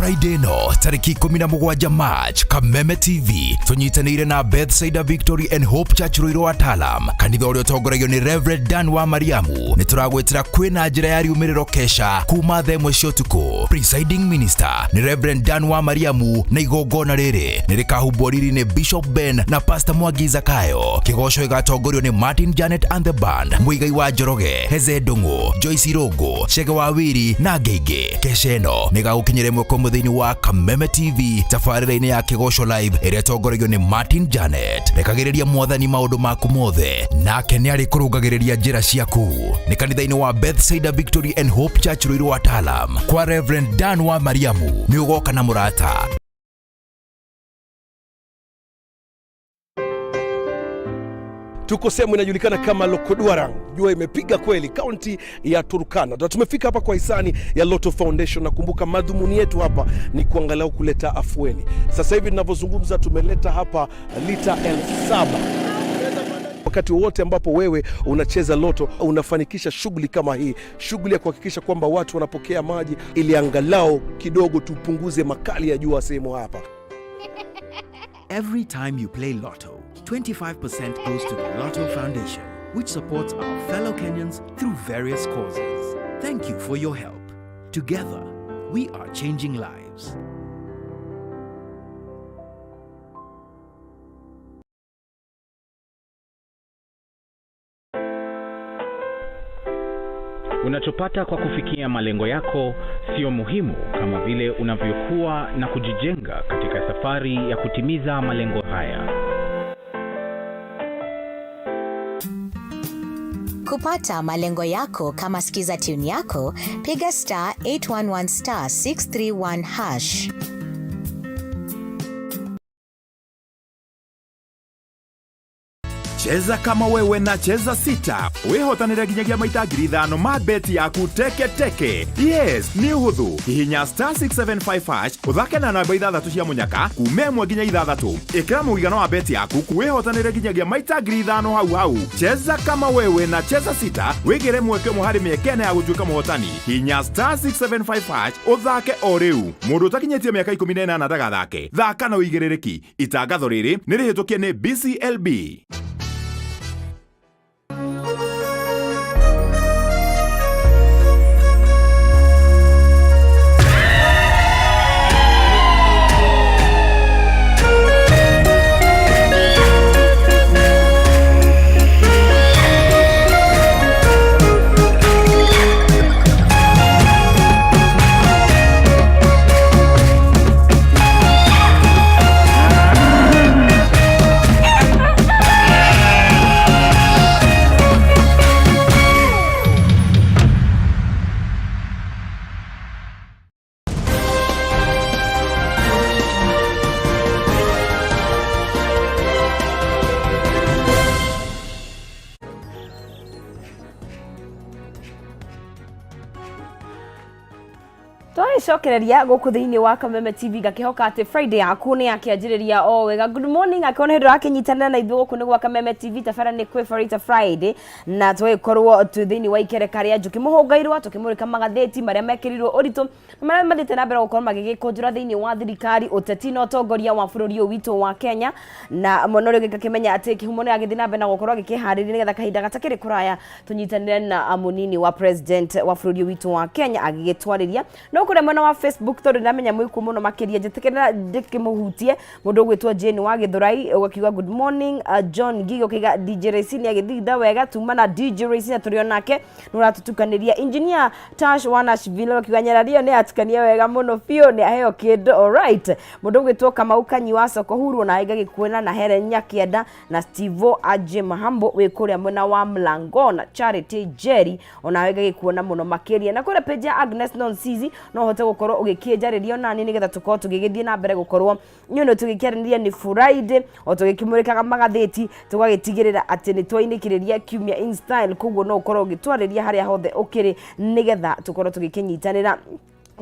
Friday no tarĩki 17 March, Kameme TV tũnyitanĩire na Bethsaida Victory and Hope Church Ruiru Atalam, kanitha ũrĩa ũtongoragio nĩ Reverend Dan wa Mariamu. Nĩ tũragwĩtĩra kwĩna njĩra ya riumĩrĩro kesha kuma thaa 1 cia ũtukũ. Presiding minister nĩ Reverend Dan wa Mariamu, na igongona rĩrĩ nĩ rĩkahumbwo riri nĩ Bishop Ben na Pastor Mwangi Zakayo. Kĩgoco gĩgatongorio nĩ Martin Janet and the Band, Muigai wa Njoroge, Heze Ndung'u, Joyce Irũngũ, Chege wa Wiri na angĩ aingĩ. Kesha ĩno nĩ ĩgagũkinyĩra ĩmwe kwa ĩmwe thĩinĩ wa Kameme TV tabarĩra-inĩ ya Kĩgoco Live ĩrĩa ĩtongoragio nĩ Martin Janet. Rekagĩrĩria Mwathani maũndũ maku mothe, nake nĩ arĩkũrũngagĩrĩria njĩra ciaku. Nĩ kanitha-inĩ wa Bethsaida Victory and Hope Church Ruiru Atalam kwa Reverend Dan wa Mariamu. Nĩ ũgoka na mũrata. Tuko sehemu inajulikana kama Lokoduarang. Jua imepiga kweli, kaunti ya Turkana. Na tumefika hapa kwa hisani ya Lotto Foundation. Nakumbuka madhumuni yetu hapa ni kuangalau kuleta afueni. Sasa hivi ninavyozungumza tumeleta hapa lita 7,000. Wakati wowote ambapo wewe unacheza Lotto unafanikisha shughuli kama hii, shughuli ya kuhakikisha kwamba watu wanapokea maji ili angalau kidogo tupunguze makali ya jua sehemu hapa. Every time you play Lotto, 25% goes to the Lotto Foundation. which supports our fellow Kenyans through various causes. Thank you for your help. Together, we are changing lives. Unachopata kwa kufikia malengo yako sio muhimu kama vile unavyokuwa na kujijenga katika safari ya kutimiza malengo haya. Kupata malengo yako kama skiza tune yako, piga star 811 star 631 hash. Cheza kama wewe na Cheza Sita wihotanire nginyagia maita 5,000 ma beti yaku teke teke. Yes, nĩ ũhũthũ. Hihinya star 675 hash ũthake na namba ithathatũ cia mũnyaka kuma 1 nginya 6. Ĩkĩra mũigana wa beti yaku wihotanire nginyagia maita 5,000 hau hau. Cheza kama wewe na Cheza Sita wĩgĩre mweke ũmwe harĩ mĩeke ĩna ya gũtuĩka mũhotani. Hihinya star 675 hash ũthake o rĩu. Mũndũ ũtakinyĩtie mĩaka 18 ndagathake. Thaka na ũigĩrĩrĩki. Itangatho rĩrĩ nĩ rĩhĩtũkie nĩ BCLB. Twagĩcokereria gũkũ thĩinĩ wa Kameme TV, ngakĩhoka atĩ Friday yaku nĩ yakĩanjĩrĩria o wega. Good morning, akĩona hĩndĩ ũrakĩnyitanĩra na ithuĩ gũkũ nĩ gwa Kameme TV. Tabara nĩ kwĩ Farita Friday na twagĩkorwo twĩ thĩinĩ wa ikereka rĩa Njũkĩ Mũhũngairwa tũkĩmũrĩka magathĩti marĩa mekĩrirwo ũritũ na marĩa mathiĩte na mbere gũkorwo magĩgĩkũnjũra thĩinĩ wa thirikari, ũteti na ũtongoria wa bũrũri ũyũ witũ wa Kenya. Na mwena ũrĩa ũngĩ ngakĩmenya atĩ kĩhumo nĩ agĩthiĩ na mbere na gũkorwo agĩkĩharĩria nĩgetha kahinda gatakĩrĩ kũraya tũnyitanĩre na mũnini wa president wa bũrũri ũyũ witũ wa Kenya agĩgĩtwarĩria. No kũrĩa mwena wa Facebook, tondũ ndamenya mwĩkuo mũno makĩria, njĩtĩkĩra ndĩkĩmũhutie mũndũ ũgwĩtwo Jane wa Gĩthũrai ũgakiuga good morning. John Gigo ũkiuga DJ Raisini agĩthitha wega, tuma na DJ Raisini tũrĩ onake nĩ ũratũtukanĩria. Engineer Tash wa Nashville ũgakiuga Nyarario nĩ atukania wega mũno biũ, nĩ aheo kĩndũ. Alright, mũndũ ũgwĩtwo Kamau Kanyi wa Soko Huru na ngagĩkuona na Helen Nyakĩenda na Stevo Aje Mahambo wĩ kũrĩa mwena wa Mlango na Charity Jerry onawe ngagĩkuona mũno makĩria. Na kũrĩa page ya Agnes Nonsizi no ũhote gũkorwo ũgĩkĩnjarĩria onani nĩgetha tũkorwo tũgĩgĩthiĩ na mbere gũkorwo nĩ tũgĩkĩaranĩria. Nĩ Friday o tũgĩkĩmũrĩkaga magathĩti, tũgagĩtigĩrĩra atĩ nĩ twainĩkĩrĩria kiumia in style. Koguo no ũkorwo ũgĩtwarĩria harĩa hothe ũkĩrĩ nĩgetha tũkorwo tũgĩkĩnyitanĩra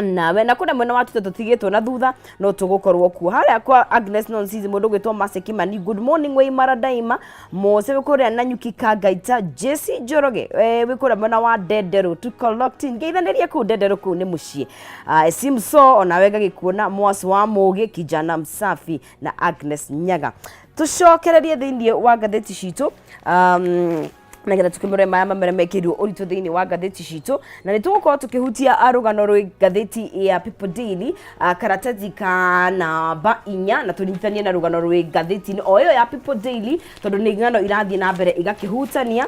nawe. Na kũrĩa mwena wa Twitter tũtigĩtwo na thutha, no tũgũkorwo kuo harĩa kwa Agnes Nonsizi. Mũndũ ũgwĩtwo Mercy Kimani, good morning wĩ imara daima. Mose wĩ kũrĩa Nanyuki Kangaita, Jesse Njoroge wĩ kũrĩa mwena wa Ndenderũ, tukoloktin ngeithanĩria kũu Ndenderũ, kũu nĩ mũciĩ. Simso onawe ngagĩkuona, Mwas wa Mũgĩ, kijana msafi na Agnes Nyaga. Tũcokererie thĩinĩ wa ngathĩti citũ nagetha tukĩmũre maya mamere mekĩrirwo ũritũ thĩinĩ wa ngathĩti citũ, na nĩ tũgũkorwo tũkĩhutia rũgano rwĩ ngathĩti ya People Daily, karatathi ka namba 4, na tũnyitanie na rũgano rwĩ ngathĩti-inĩ o ĩyo ya People Daily, tondũ nĩ ng'ano irathiĩ na mbere igakĩhutania,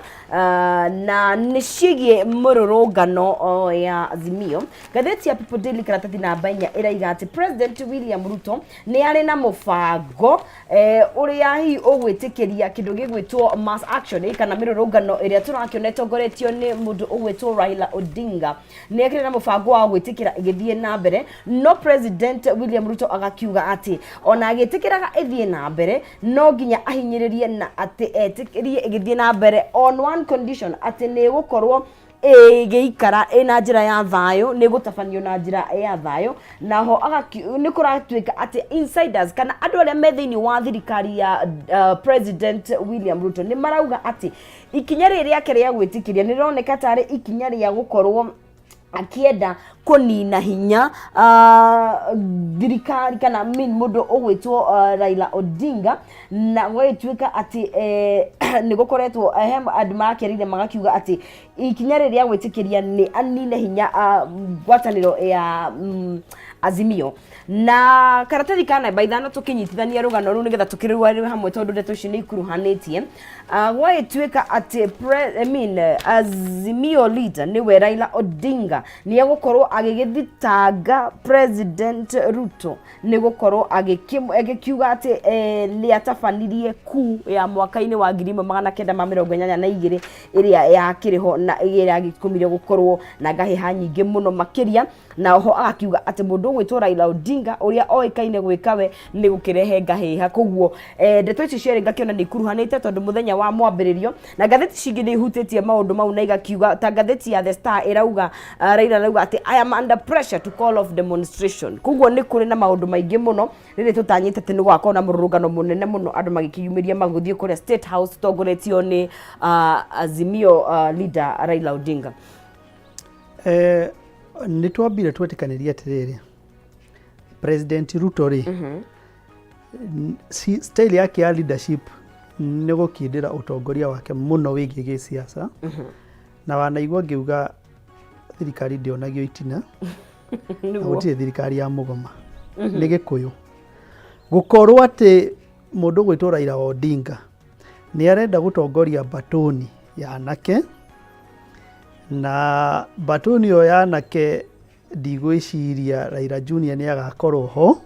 na nĩ ciĩgiĩ mũrũrũngano ya Azimio. Ngathĩti ya People Daily karatathi namba 4 ĩraiga atĩ President William Ruto nĩ arĩ na mũbango ũrĩa hihi ũgwĩtĩkĩria kĩndũ gĩgwĩtwo mass action, kana mĩrũrũngano ĩrĩa tũrakĩona ĩtongoretio nĩ mũndũ ũgwĩtwo Raila Odinga. Nĩ akĩrĩ na mũbango wa gwĩtĩkĩra ĩgĩthiĩ na mbere, no President William Ruto agakiuga atĩ ona agĩtĩkĩraga ĩthiĩ na mbere, no nginya ahinyĩrĩrie na atĩ etĩkĩrie ĩgĩthiĩ na mbere on one condition, atĩ nĩ ĩgũkorwo ĩgĩikara ĩna njĩra ya thayũ, nĩ gũtabanio na njĩra ya thayũ. Naho nĩ kũratuĩka atĩ insiders kana andũ arĩa me thĩinĩ wa thirikari ya President William Ruto nĩ marauga atĩ ikinya rĩrĩ rĩake rĩa gwĩtĩkĩria nĩ rĩroneka tarĩ ikinya rĩa gũkorwo Akĩenda kũnina hinya thirikari kana I mean mũndũ ũgwĩtwo Raila Odinga. Na gũgagĩtuĩka atĩ nĩ gũkoretwo he andũ marakĩrire magakiuga atĩ ikinya rĩrĩa gwĩtĩkĩria nĩ anine hinya ngwatanĩro ya Azimio. Na karatathi ka namba 5, tũkĩnyitithania rũgano rũu nĩgetha tũkĩrũarĩre hamwe, tondũ ndeto ici nĩ ikuruhanĩtie. Gwagĩtuĩka atĩ I mean, Azimio leader nĩwe Raila Odinga nĩ egũkorwo agĩgĩthitanga President Ruto nĩ gũkorwo agĩkiuga atĩ nĩ atabanirie ku ya mwaka-inĩ wa 1982 ĩrĩa yakĩrĩ ho na ĩrĩa yagĩtũmire gũkorwo na ngahĩha nyingĩ mũno makĩria. Na oho agakiuga atĩ mũndũ ũgwĩtwo Raila Odinga ũrĩa oĩkaine gwĩka we nĩ gũkĩrehe ngahĩha. Koguo ndeto ici cierĩ ngakĩona nĩ ikuruhanĩte, tondũ mũthenya wa mwambĩrĩrio na ngathĩti cingĩ nĩ ihutĩtie maũndũ mau na igakiuga, ta ngathĩti ya The Star ĩrauga, Raila arauga atĩ "I am under pressure to call off demonstration". Koguo nĩ kũrĩ na maũndũ maingĩ mũno rĩrĩ tũtanyĩte atĩ nĩ gũgakorwo na mũrũrũngano mũnene mũno, andũ magĩkĩyumĩria magũthiĩ kũrĩa State House tũtongoretio nĩ Azimio leader Raila Odinga. Nĩ twambire twetĩkanĩria atĩrĩrĩ, President Ruto rĩ, style yake ya leadership nĩ gũkindĩra ũtongoria wake mũno wĩgiĩ gĩsiasa. Na wanaigua ngĩuga thirikari ndĩonagio itina na gũtirĩ thirikari ya mũgoma. Nĩ gĩkũyũ gũkorwo atĩ mũndũ gwĩtwo Raila Odinga nĩ arenda gũtongoria batoni ya anake, na batoni ĩyo ya anake ndigwĩciria Raila Junior nĩ agakorwo ho,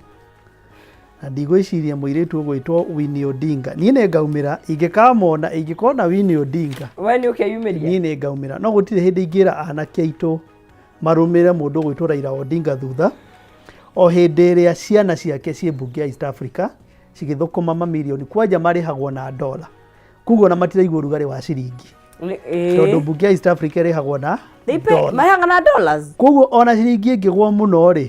na ndigwĩciria mũirĩtu ũgwĩtwo Winnie Odinga. Niĩ nĩ ngaumĩra ingĩkamona, ingĩkona Winnie Odinga. We nĩ ũkeyumĩria? Niĩ nĩ ngaumĩra, no gũtirĩ hĩndĩ ingĩra anake aitũ marũmĩrĩre mũndũ ũgwĩtwo Raila Odinga thutha o hĩndĩ ĩrĩa ciana ciake ciĩ mbunge ya East Africa cigĩthũkũma mamirioni. Kwanja marĩhagwo na dola, koguo ona matiraigua ũrugarĩ wa ciringi, tondũ mbunge ya East Africa ĩrĩhagwo na They pay dollar. Marĩhaga na dollars. Koguo ona ciringi ĩngĩgwa mũno rĩ,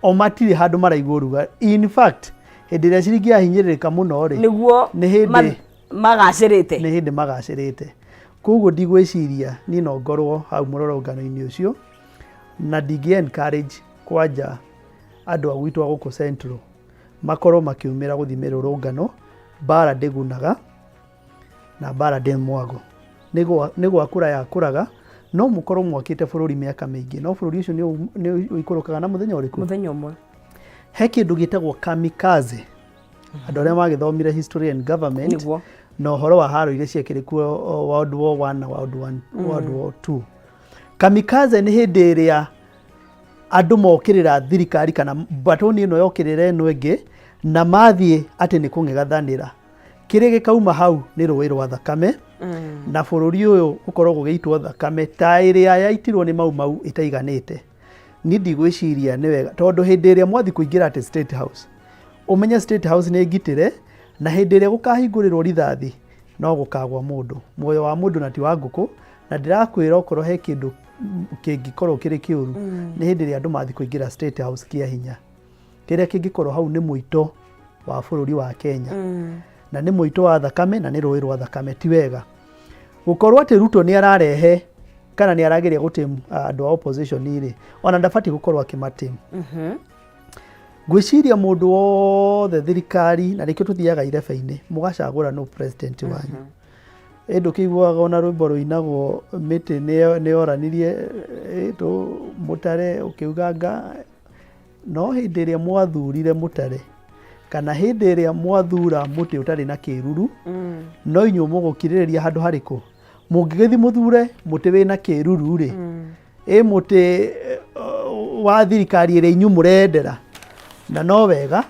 o matirĩ handũ maraigua ũrugarĩ. In fact, hĩndĩ ĩrĩa ciringi yahinyĩrĩrĩka mũno rĩ, nĩguo nĩ hĩndĩ magacĩrĩte. Nĩ hĩndĩ magacĩrĩte. Koguo ndigwĩciria niĩ no ngorwo hau mũrũrũngano-inĩ ũcio, na ndingĩ encourage kwanja andũ a gwitũ a gũkũ Central makorwo makiumĩra gũthiĩ mĩrũrũngano. Mbara ndĩgunaga na mbara ndĩ mwago. Nĩ gwakũra yakũraga. No mũkorwo mwakĩte bũrũri mĩaka mĩingĩ, no bũrũri ũcio nĩ ũikũrũkaga na mũthenya ũrĩkũ? Mũthenya ũmwe. He kĩndũ gĩtagwo kamikaze. Andũ arĩa magĩthomire history and government na ũhoro wa haro iria ciekĩrĩ kuo, World War One na World War Two. Kamikaze nĩ hĩndĩ ĩrĩa andũ mokĩrĩra thirikari kana mbatoni ĩno yokĩrĩra ĩno ĩngĩ, na mathiĩ atĩ nĩ kũng'ethanĩra. Kĩrĩa gĩkauma hau nĩ rũĩ rwa thakame, na bũrũri ũyũ ũkorwo gũgĩitwo thakame ta ĩrĩa yaitirwo nĩ Mau Mau ĩtaiganĩte. Niĩ ndigwĩciria nĩ wega, tondũ hĩndĩ ĩrĩa mwathi kũingĩra atĩ State House, ũmenye State House nĩ ngitĩre, na hĩndĩ ĩrĩa gũkahingũrĩrwo rithathi no gũkagwa mũndũ, muoyo wa mũndũ na ti wa ngũkũ. Na ndĩrakwĩra, okorwo he kĩndũ kĩngĩkorwo kĩrĩ kĩũru, nĩ hĩndĩ ĩrĩa andũ mathi kũingĩra State House kĩa hinya. Kĩrĩa kĩngĩkorwo hau nĩ mũito wa bũrũri wa Kenya, na nĩ mũito wa thakame, na nĩ rũĩ rwa thakame. Ti wega gũkorwo atĩ Ruto nĩ ararehe kana nĩ arageria gũtĩm andũ a opposition rĩ, ona ndabatiĩ gũkorwo akĩmatĩm. Ngwĩciria mũndũ wothe thirikari, na nĩkĩo tũthiaga irebe-inĩ mũgacagũra no president wanyu. Ĩ ndũkĩiguaga ona rwĩmbo rũinagwo, mĩtĩ nĩ yoranirie ĩ, mũtare ũkĩuga nga. No hĩndĩ ĩrĩa mwathurire mũtare, kana hĩndĩ ĩrĩa mwathura mũtĩ ũtarĩ na kĩruru, no inyuĩ mũgũkirĩrĩria handũ harĩkũ? Mũngĩgĩthiĩ mũthure mũtĩ wĩna kĩruru rĩ, ĩ mũtĩ wa thirikari ĩrĩa inyuĩ mũrendera. Na no wega,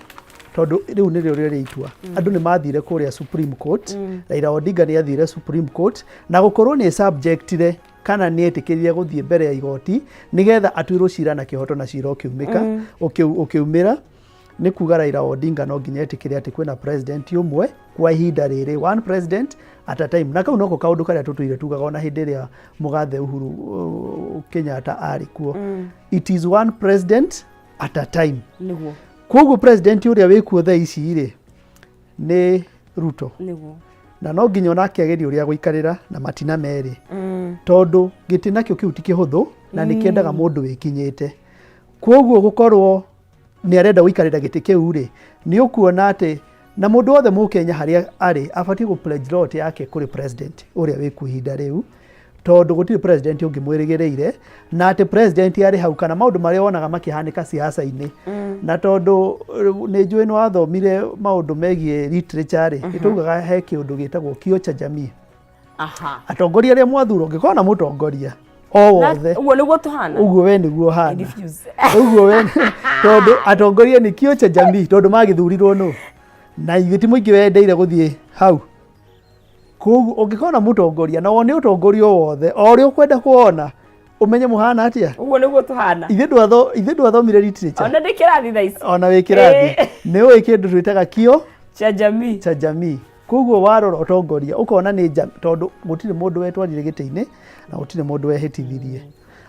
tondũ rĩu nĩrĩo rĩrĩ itua. Andũ nĩ mathire kũrĩa Supreme Court. Raila Odinga nĩ athire Supreme Court, na gũkorwo nĩ subjectire kana nĩ etĩkĩrire gũthiĩ mbere ya igoti nĩgetha atuĩrwo cira na kĩhoto, na cira ũkiumĩka, ũkiumĩra, nĩ kuga Raila Odinga no nginya etĩkĩre atĩ kwĩna president ũmwe kwa ihinda rĩrĩ, one president at a time. Na kau noko kaũndũ karĩa tũtũire tugaga ona hĩndĩ ĩrĩa mũgathe Uhuru Kenyatta arĩ kuo. It is one president at a time. Koguo president ũrĩa wĩkuo thaa ici rĩ, nĩ Ruto. Na no nginya onake agerie ũrĩa gũikarĩra na matina merĩ, tondũ gĩtĩ nakĩo kĩu ti kĩhũthũ. Na nĩ kĩendaga mũndũ wĩkinyĩte. Kwoguo gũkorwo nĩ arenda gũikarĩra gĩtĩ kĩu rĩ, nĩ ũkuona atĩ na mũndũ wothe mũkenya harĩa arĩ abatiĩ gũ pledge loyalty yake kũrĩ president ũrĩa wĩkuo ihinda rĩu, tondũ gũtirĩ president ũngĩ mwĩrĩgĩrĩire, na atĩ president arĩ hau kana maũndũ marĩa wonaga makĩhanĩka siasa-inĩ. Na tondũ nĩ njũĩ nĩ wathomire maũndũ megiĩ literature rĩ, nĩ taugaga he kĩũndũ gĩtagwo kio cha jamii. Atongoria arĩa mwathura, ũngĩkorwo na mũtongoria o wothe, Ũguo nĩguo tũhana. Ũguo we nĩguo ũhana. Ũguo we, tondũ atongoria nĩ kio cha jamii, tondũ magĩthurirwo nũ na ithuĩ ti mũingĩ wendeire gũthiĩ hau. Koguo ũngĩkorwo na mũtongoria na wone ũtongoria o wothe o ũrĩa ũkwenda kuona, ũmenye mũhana atĩa. Ũguo nĩguo tũhana. Ithuĩ ndwathomire literature? Ona ndĩ kĩrathi thaa ici. Ona wĩ kĩrathi. Nĩ ũĩ kĩndũ twĩtaga kio cha jamii. Cha jamii. Koguo warora ũtongoria ũkona nĩ tondũ gũtirĩ mũndũ wetwarire gĩtĩ-inĩ na gũtirĩ mũndũ wehĩtithirie.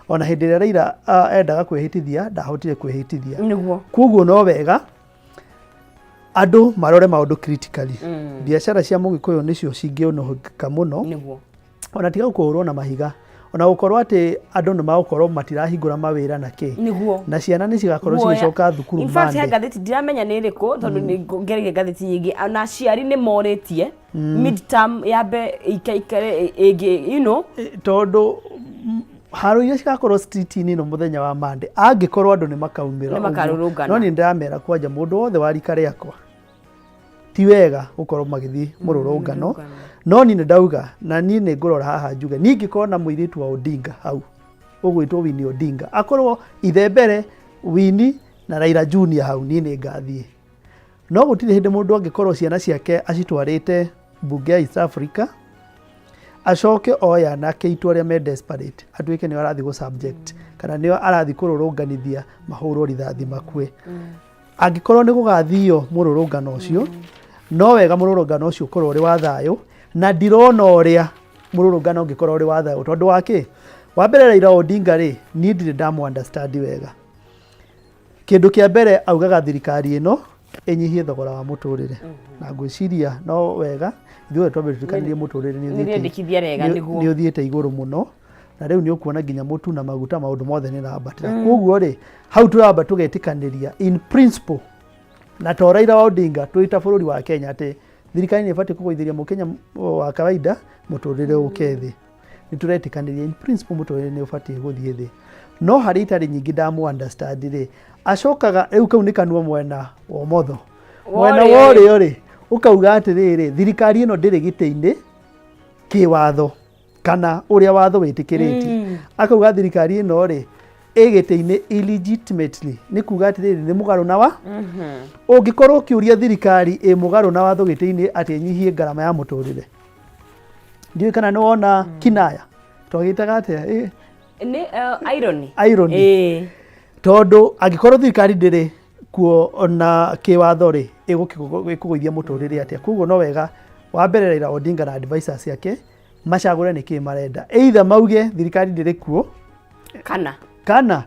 Ona hĩndĩ ĩrĩa Raila endaga kwĩhĩtithia, ndahotire kwĩhĩtithia. Koguo no wega andũ marore maũndũ critically. Biacara cia mũgĩkũyũ nĩcio cingĩũnũhĩka mũno. Ona tiga kũhũrwo na mahiga, ona gũkorwo atĩ andũ nĩ magũkorwo matirahingũra mawĩra na kĩ. Na ciana nĩ cigakorwo Guoya. cigĩcoka thukuru In fact, he Monday. ngathĩti ndiramenya nĩ ĩrĩkũ, tondũ nĩ ngereire ngathĩti nyingĩ, na aciari nĩ morĩtie midterm yambe ikaikare ĩngĩ. Tondũ haro iria cigakorwo street-inĩ ĩno mũthenya wa Monday, angĩkorwo andũ nĩ makaumĩra Nĩ ũguo. makarũrũngana. No niĩ ndĩramera kwanja mũndũ wothe wa rika rĩakwa, ti wega gũkorwo magĩthiĩ mũrũrũngano. No niĩ nĩ ndauga, na niĩ nĩ ngũrora haha njuge, niĩ ingĩkorwo na mũirĩtu wa Odinga hau ũgwĩtwo Winnie Odinga, akorwo ithe mbere Winnie na Raila Junior hau, niĩ nĩ ngathiĩ. No gũtirĩ hĩndĩ mũndũ angĩkorwo ciana ciake acitwarĩte mbunge ya East Africa, acoke oye anake aitũ arĩa me desperate, atuĩke nĩo arathiĩ gũ subject kana nĩo arathiĩ kũrũrũnganithia mahũrwo rithathi makue. Angĩkorwo nĩ gũgathio mũrũrũngano ũcio, no wega mũrũrũngano ũcio ũkorwo ũrĩ wa thayũ, na ndirona ũrĩa mũrũrũngano ũngĩkorwo ũrĩ wa thayũ, tondũ wa kĩ? Wa mbere, Raila Odinga rĩ, niĩ ndirĩ ndamũ understand wega. Kĩndũ kĩa mbere augaga thirikari ĩno ĩnyihie thogora wa mũtũrĩre, na ngwĩciria no wega ithuothe twambe tũtĩkanĩrie mũtũrĩre nĩ Nĩ ũthiĩte rĩendekithia rĩega, nĩguo. nĩ ũthiĩte igũrũ mũno, na rĩu nĩ ũkuona nginya mũtu na maguta, maũndũ mothe nĩ rambatĩra. Koguo rĩ, hau tũramba tũgetĩkanĩria in principle na to Raila Odinga, twĩ ta bũrũri wa Kenya, atĩ thirikari nĩ ĩbatiĩ kũgũithĩria mũkenya wa kawaida mũtũrĩre ũke thĩ. Nĩ tũretĩkanĩria in principle mũtũrĩre nĩ ũbatiĩ gũthiĩ thĩ, no harĩa itarĩ nyingĩ ndamũ understand rĩ, acokaga rĩu kau nĩ kanua mwena wa ũmotho, mwena wa ũrĩo rĩ, ũkauga atĩrĩrĩ, thirikari ĩno ndĩrĩ gĩtĩ-inĩ kĩwatho kana ũrĩa watho wĩtĩkĩrĩtie. Akauga thirikari ĩno rĩ, ĩ gĩtĩ-inĩ illegitimately, nĩ kuga atĩrĩrĩ, nĩ mũgarũ na wa ũngĩkorwo ũkĩũria thirikari ĩ mũgarũ na watho gĩtĩ-inĩ atĩ ĩnyihie ngarama ya mũtũrĩre. Ndiũĩ kana nĩ wona kinaya twagĩtaga atĩa? Nĩ irony. Irony. Tondũ angĩkorwo thirikari ndĩrĩ kuo na kĩwatho rĩ, ĩgũkĩgũithia mũtũrĩre atĩa? Koguo no wega wa mbere Raila Odinga na advisors ciake macagũre nĩkĩ marenda, either mauge thirikari ndĩrĩ kuo kana kana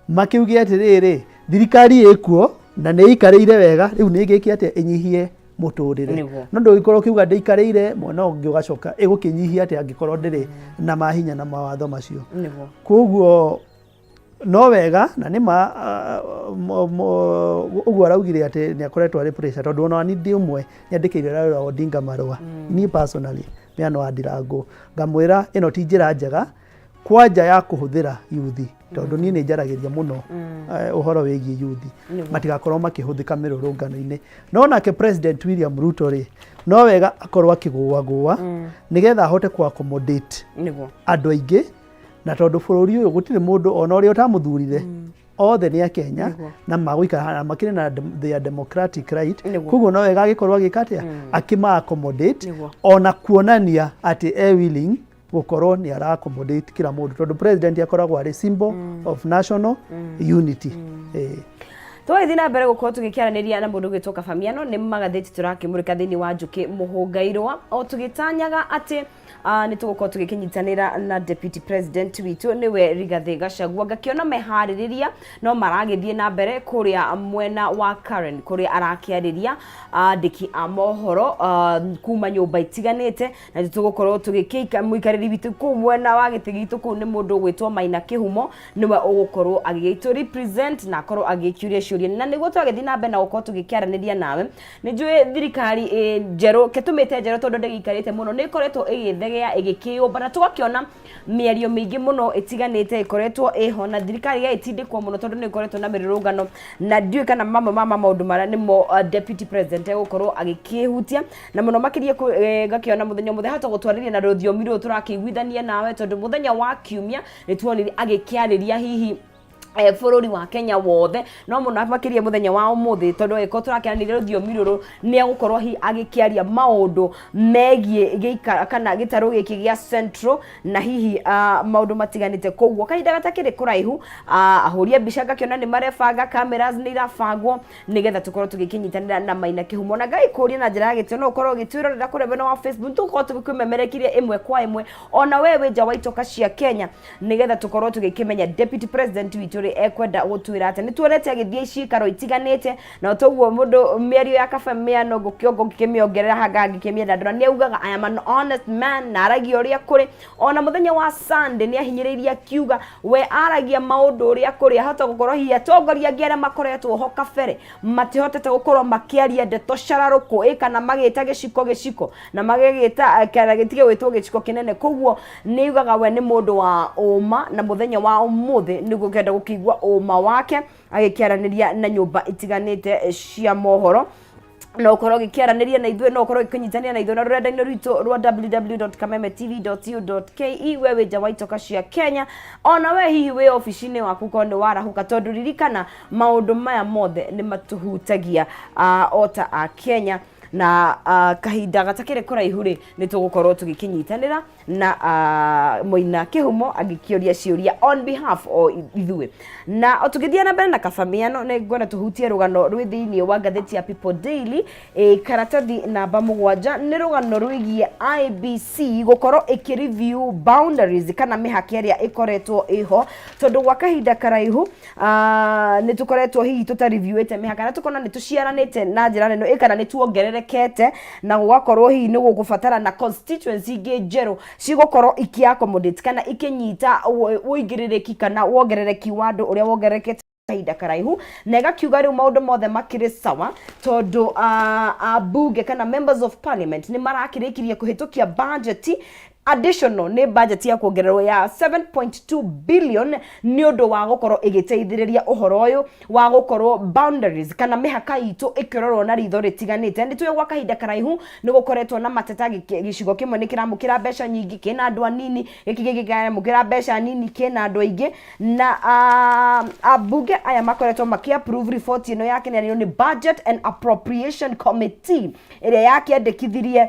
makiuge atĩrĩrĩ, thirikari ĩkuo na nĩ ĩikarĩire wega, rĩu nĩ ĩgĩke atĩa ĩnyihie mũtũrĩre. No ndũngĩkorwo ũkiuga ndĩikarĩire, mwena ũngĩ ũgacoka ĩgũkĩnyihia atĩa angĩkorwo ndĩrĩ na mahinya na mawatho macio? Koguo no wega na nĩ ma ũguo araugire atĩ nĩ akoretwo arĩ pressure, tondũ ona niĩ ndĩ ũmwe nyandĩkĩire Raila Odinga marũa. Niĩ personally Mĩano wa Ndirango ngamwĩra ĩno ti njĩra njega kwanja ya kũhũthĩra yuthi, tondũ niĩ nĩ njaragĩria mũno ũhoro wĩgiĩ yuthi matigakorwo makĩhũthĩka mĩrũrũngano-inĩ. No nake President William Ruto rĩ, no wega akorwo akĩgũagũa nĩgetha ahote kũ accommodate andũ aingĩ, na tondũ bũrũri ũyũ gũtirĩ mũndũ ona ũrĩa ũtamũthurire, othe nĩ akenya na magũikara na makĩrĩ na their democratic right. Koguo no wega agĩkorwo agĩka atĩa, akĩma accommodate ona kuonania atĩ e willing gũkorwo nĩ ara accommodate kila mũndũ, tondũ president akoragwo arĩ symbol of national unity. Tũgagĩthiĩ na mbere gũkorwo tũgĩkĩaranĩria na mũndũ ũgwĩtwo Kabamiano. Nĩ magathĩti tũrakĩmũrĩka thĩinĩ wa Njũkĩ Mũhũngairwa, o tũgĩtanyaga atĩ nĩ tũgũkorwo tũgĩkĩnyitanĩra na Deputy President witũ nĩwe Rigathĩ Gachagua. Ngakĩona meharĩrĩria no maragĩthiĩ na mbere kũrĩa mwena wa Karen, kũrĩa arakĩarĩria andĩki a mohoro kuma nyũmba itiganĩte, na nĩ tũgũkorwo tũgĩkĩika mũikarĩri witũ kũu mwena wa gĩtĩ gitũ kũu nĩ mũndũ ũgwĩtwo Maina Kĩhumo, nĩwe ũgũkorwo agĩgĩtũ represent na akorwo agĩkĩũria ciũria. Na nĩguo twagĩthiĩ na mbere na gũkorwo tũgĩkĩaranĩria nawe, nĩ njũĩ thirikari njerũ ketũmĩte njerũ tondũ ndĩgĩikarĩte mũno, nĩ ĩkoretwo ĩgĩthegea ĩgĩkĩyũmba, na tũgakĩona mĩario mĩingĩ mũno ĩtiganĩte ĩkoretwo ĩho, na thirikari ĩgagĩtindĩkwo mũno tondũ nĩ ĩkoretwo na mĩrũrũngano, na ndiũĩ kana mamwe ma maũndũ marĩa nĩmo Deputy President egũkorwo agĩkĩhutia na mũno makĩria. Ngakĩona mũthenya ũmũthĩ hata gũtwarĩria na rũthiomi rũrũ tũrakĩiguithania nawe, tondũ mũthenya wa kiumia nĩ tuonire agĩkĩarĩria hihi bũrũri wa Kenya wothe, no mũno makĩria mũthenya wa ũmũthĩ, tondũ angĩkorwo tũrakĩaranĩria rũthiomi rũrũ, nĩ egũkorwo hihi agĩkĩaria maũndũ megiĩ gĩikaro kana gĩtarũ gĩkĩ gĩa Central na hihi maũndũ matiganĩte. Koguo kahinda gatakĩrĩ kũraihu, ahũri a mbica ngakĩona nĩ marebanga, cameras nĩ irabangwo nĩgetha tũkorwo tũgĩkĩnyitanĩra na Maina Kĩhumo. Na ngagĩkũria na njĩra ya gĩtĩo, no ũkorwo ũgĩtwĩrorera kũrĩa mwena wa Facebook, tũgũkorwo tũgĩkũmemerekirie ĩmwe kwa ĩmwe, ona we wĩ nja wa itoka cia Kenya, nĩgetha tũkorwo tũgĩkĩmenya Deputy President witũ rĩ ekwenda gũtwĩra atĩa. Nĩ tuonete agĩthiĩ ciikaro itiganĩte, na toguo mũndũ mĩario ya Kabamiano ngũkĩongo ngĩkĩmĩongerera hanga ngĩkĩmĩenda ndora, nĩ augaga, "I am an honest man," na aragia ũrĩa kũrĩ. Ona mũthenya wa Sunday nĩ ahinyĩrĩirie akiuga we aragia maũndũ ũrĩa kũrĩ. Ahota gũkorwo hihi atongoria angĩ arĩa makoretwo ho kabere matihotete gũkorwo makĩaria ndeto cararũkũ ĩ, kana magĩta gĩciko gĩciko na magĩgĩta kana gĩtige gwĩtwo gĩciko kĩnene. Koguo nĩ augaga we nĩ mũndũ wa ũma, na mũthenya wa ũmũthĩ nĩguo kenda gũkĩigua ũma wake agĩkĩaranĩria na nyũmba itiganĩte cia mohoro. No ũkorwo ũgĩkĩaranĩria na ithuĩ, no ũkorwo ũgĩkĩnyitanĩra na ithuĩ na rũrenda-inĩ rwitũ rwa www.kamemetv.co.ke, we wĩ nja wa itoka cia Kenya, ona we hihi wĩ obici-inĩ waku korwo nĩ warahũka, tondũ ririkana maũndũ maya mothe nĩ matũhutagia o ta a Kenya. Na kahinda gatakĩrĩ kũraihu rĩ, nĩ tũgũkorwo tũgĩkĩnyitanĩra na Moina Kĩhumo agĩkĩũria ciũria on behalf o ithuĩ. Na o tũgĩthiĩ na mbere na Kabamiano, nĩ ngwenda tũhutie rũgano rwĩ thĩinĩ wa ngathĩti ya People Daily, karatathi namba 7. Nĩ rũgano rwĩgiĩ IEBC gũkorwo ĩkĩ review boundaries kana mĩhaka ĩrĩa ĩkoretwo ĩho, tondũ gwa kahinda karaihu nĩ tũkoretwo hihi tũta-reviewĩte mĩhaka, na tũkona nĩ tũciaranĩte na njĩra nene kana nĩ tuongererekete, na gũgakorwo hihi nĩ gũgũbatara na constituency ingĩ njerũ cigũkorwo ikĩ accommodate kana ikĩnyita ũigĩrĩrĩki kana wongerereki wa andũ ũrĩa wongererekete kahinda karaihu. Na ĩgakiuga rĩu maũndũ mothe makĩrĩ sawa, tondũ ambunge kana members of parliament nĩ marakĩrĩkirie kũhĩtũkia budget additional, nĩ budget ya kuongererwo ya 7.2 billion, nĩ ũndũ wa gũkorwo ĩgĩteithĩrĩria ũhoro ũyũ wa gũkorwo boundaries kana mĩhaka itũ ĩkĩrorwo na ritho rĩtiganĩte. Nĩ tũĩ gwa kahinda karaihu nĩ gũkoretwo na mateta, gĩcigo kĩmwe nĩ kĩramũkĩra mbeca nyingĩ kĩna andũ anini, gĩkĩ kĩngĩ kĩramũkĩra mbeca nini kĩna andũ aingĩ. Na ambunge aya makoretwo makĩ approve report ĩno yakĩneanirwo nĩ Budget and Appropriation Committee, ĩrĩa yakĩandĩkithirie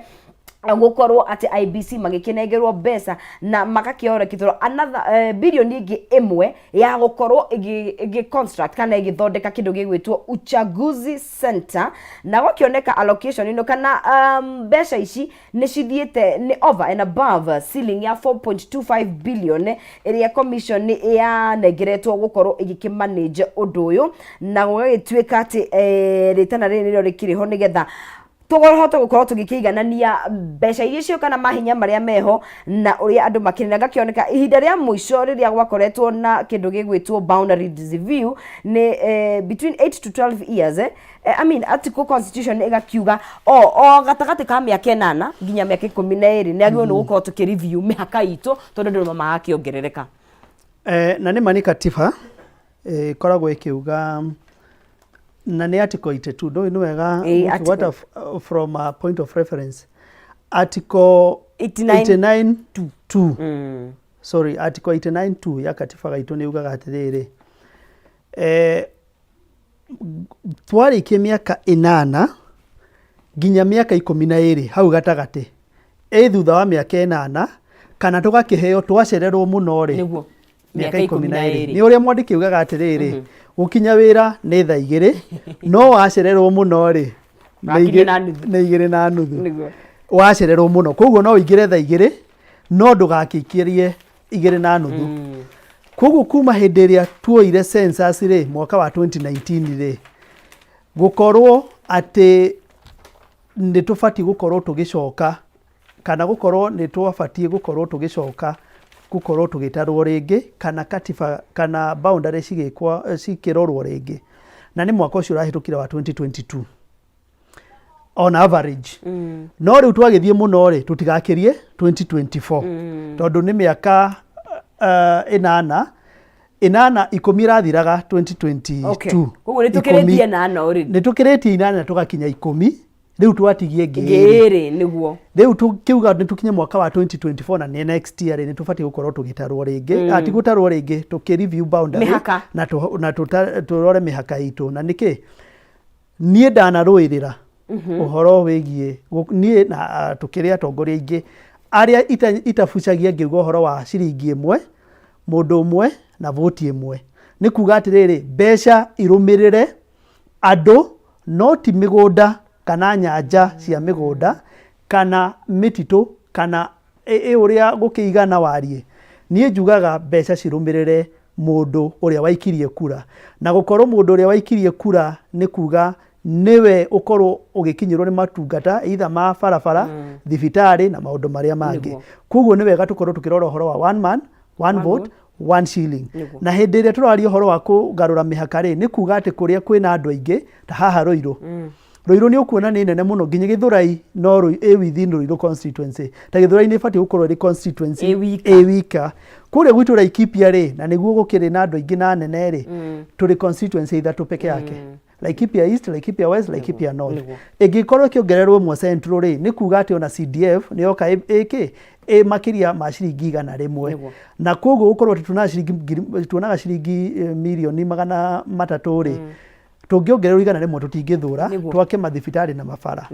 gũkorwo atĩ IEBC magĩkĩnengerwo mbeca na magakĩorekithwo another bilioni ĩngĩ ĩmwe ya gũkorwo ĩgĩ construct kana ĩgĩthondeka kĩndũ gĩgwĩtwo uchaguzi center. Na gwakĩoneka allocation ĩno kana mbeca ici nĩ cithiĩte nĩ over and above ceiling ya 4.25 billion ĩrĩa commission yanengeretwo gũkorwo ĩgĩkĩmanage ũndũ ũyũ. Na gũgagĩtuĩka atĩ rĩtana rĩrĩ nĩrĩo rĩkĩrĩ ho nĩgetha tũhote gũkorwo tũgĩkĩiganania mbeca iria cio kana mahinya marĩa meho na ũrĩa andũ makĩrĩ. Na gakĩoneka ihinda rĩa mũico rĩrĩa gwakoretwo na kĩndũ gĩgwĩtwo boundary review nĩ between 8 to 12 years. I mean, article constitution ĩgakiuga o gatagatĩ ka mĩaka 8 nginya mĩaka 12 nĩ agĩrĩirwo nĩ gũkorwo tũkĩ review mĩhaka itũ, tondũ andũ nĩ magakĩongerereka. Na nĩ ma nĩ katiba ĩkoragwo ĩkiuga, na nĩ article 82, ndũĩ nĩ wega. What from a point of reference, article 89. 89 2, sorry, article 89 2 ya katiba gaitũ nĩ yugaga atĩrĩrĩ, twarĩkia mĩaka 8 nginya mĩaka 12, hau gatagatĩ, ĩ thutha wa mĩaka 8 kana tũgakĩheo twacererwo mũno rĩ, Nĩguo mĩaka 12, nĩ ũrĩa mwandĩki ugaga atĩrĩrĩ, Gũkinya wĩra nĩ thaa 2, no wacererwo mũno rĩ, nĩ Wakinya na nuthu. Nĩ 2:30. Nĩguo. Wacererwo mũno, koguo no ũingĩre thaa 2, no ndũgakĩingĩrie 2:30. Koguo kuma hĩndĩ ĩrĩa tuoire census rĩ, mwaka wa 2019 rĩ, gũkorwo atĩ nĩ tũbatiĩ gũkorwo tũgĩcoka, kana gũkorwo nĩ twabatiĩ gũkorwo tũgĩcoka gũkorwo tũgĩtarwo rĩngĩ, kana katiba kana boundary cigĩkwo, cikĩrorwo rĩngĩ, na nĩ mwaka ũcio ũrahĩtũkire wa 2022 on average. No rĩu twagĩthiĩ mũno rĩ, tũtigakĩrie 2024, tondũ nĩ mĩaka 8, 8, 10 ĩrathiraga 2022. Okay. Koguo nĩ tũkĩrĩtie 8 already. Nĩ tũkĩrĩtie 8 tũgakinya 10, rĩu twatigie ĩngĩ ĩngĩ 2, nĩguo. Rĩu tũkiuga nĩ tũkinye mwaka wa 2024, na nĩ next year rĩ, nĩ tũbatiĩ gũkorwo tũgĩtarwo rĩngĩ. Ti gũtarwo rĩngĩ, tũkĩ review boundary Mĩhaka. Na tũrore mĩhaka itũ. Na nĩkĩ niĩ ndanarũĩrĩra ũhoro wĩgiĩ niĩ na tũkĩrĩ atongoria aingĩ arĩa itabucagia ngĩuga ũhoro wa ciringi 1, mũndũ ũmwe na voti 1. Nĩ kuga atĩrĩrĩ, mbeca irũmĩrĩre andũ, no ti mĩgũnda kana nyanja cia mĩgũnda kana mĩtitũ kana ĩ ũrĩa gũkĩigana wariĩ. Niĩ njugaga mbeca cirũmĩrĩre mũndũ ũrĩa waikirie kura, na gũkorwo mũndũ ũrĩa waikirie kura nĩ kuga nĩwe ũkorwo ũgĩkinyĩrwo nĩ matungata either ma barabara, thibitarĩ na maũndũ marĩa mangĩ. Koguo nĩ wega tũkorwo tũkĩrora ũhoro wa one man, one vote, one shilling. Na hĩndĩ ĩrĩa tũraria ũhoro wa kũgarũra mĩhaka rĩ, nĩ kuga atĩ kũrĩa kwĩna andũ aingĩ ta haha Rũirũ, Rũirũ nĩ ũkuona nĩ nene mũno, nginya Gĩthũrai no ĩ within Rũirũ constituency. Ta Gĩthũrai nĩ ĩbatiĩ gũkorwo ĩrĩ constituency ĩ wika. Ĩ wika. Kũrĩa gwitũ Laikipia rĩ, na nĩguo gũkĩrĩ na andũ aingĩ na nene rĩ, tũrĩ constituency ithatũ peke yake, Laikipia East, Laikipia West, Laikipia North. Ĩngĩkorwo ĩkĩongererwo ĩmwe Central rĩ, nĩ kuga atĩ ona CDF nĩ yoka ĩkĩ ĩ makĩria ma ciringi 100. Na koguo gũkorwo atĩ tuonaga ciringi tuonaga ciringi mirioni 300 rĩ, tũngĩongererwo 100 tũtingĩthũra twake mathibitarĩ na mabara.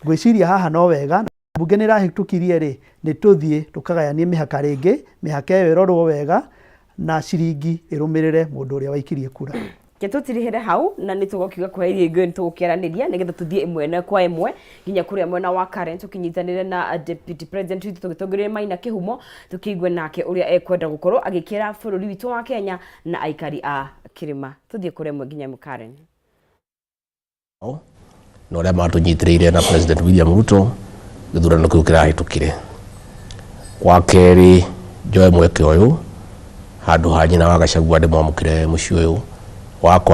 Ngwĩciria haha no wega mbunge nĩ ĩrahĩtũkirie rĩ, nĩ tũthiĩ tũkagayanie mĩhaka rĩngĩ, mĩhaka ĩyo ĩrorwo wega na ciringi ĩrũmĩrĩre mũndũ ũrĩa waikirie kura. Ke tũtirihĩre hau, na nĩ tũgũkiuga kwahĩria ĩngĩ nĩ tũgũkĩaranĩria nĩgetha tũthiĩ ĩmwe kwa ĩmwe nginya kũrĩa mwena wa Karen, tũkĩnyitanĩre na deputy president witũ tũgĩtongoria Maina Kĩhumo, tũkĩigue nake ũrĩa ekwenda gũkorwo agĩkĩra bũrũri witũ wa Kenya na aikari a kĩrĩma. Tũthiĩ kũrĩa ĩmwe nginya Karen. Na ũrĩa matũnyitĩrĩire na President William Ruto gĩthurano kĩu kĩrahĩtũkire. Kwa kerĩ, njoe mweke ũyũ handũ ha nyina wa Gachagua ndĩmwamũkĩre mũciĩ ũyũ wakwa.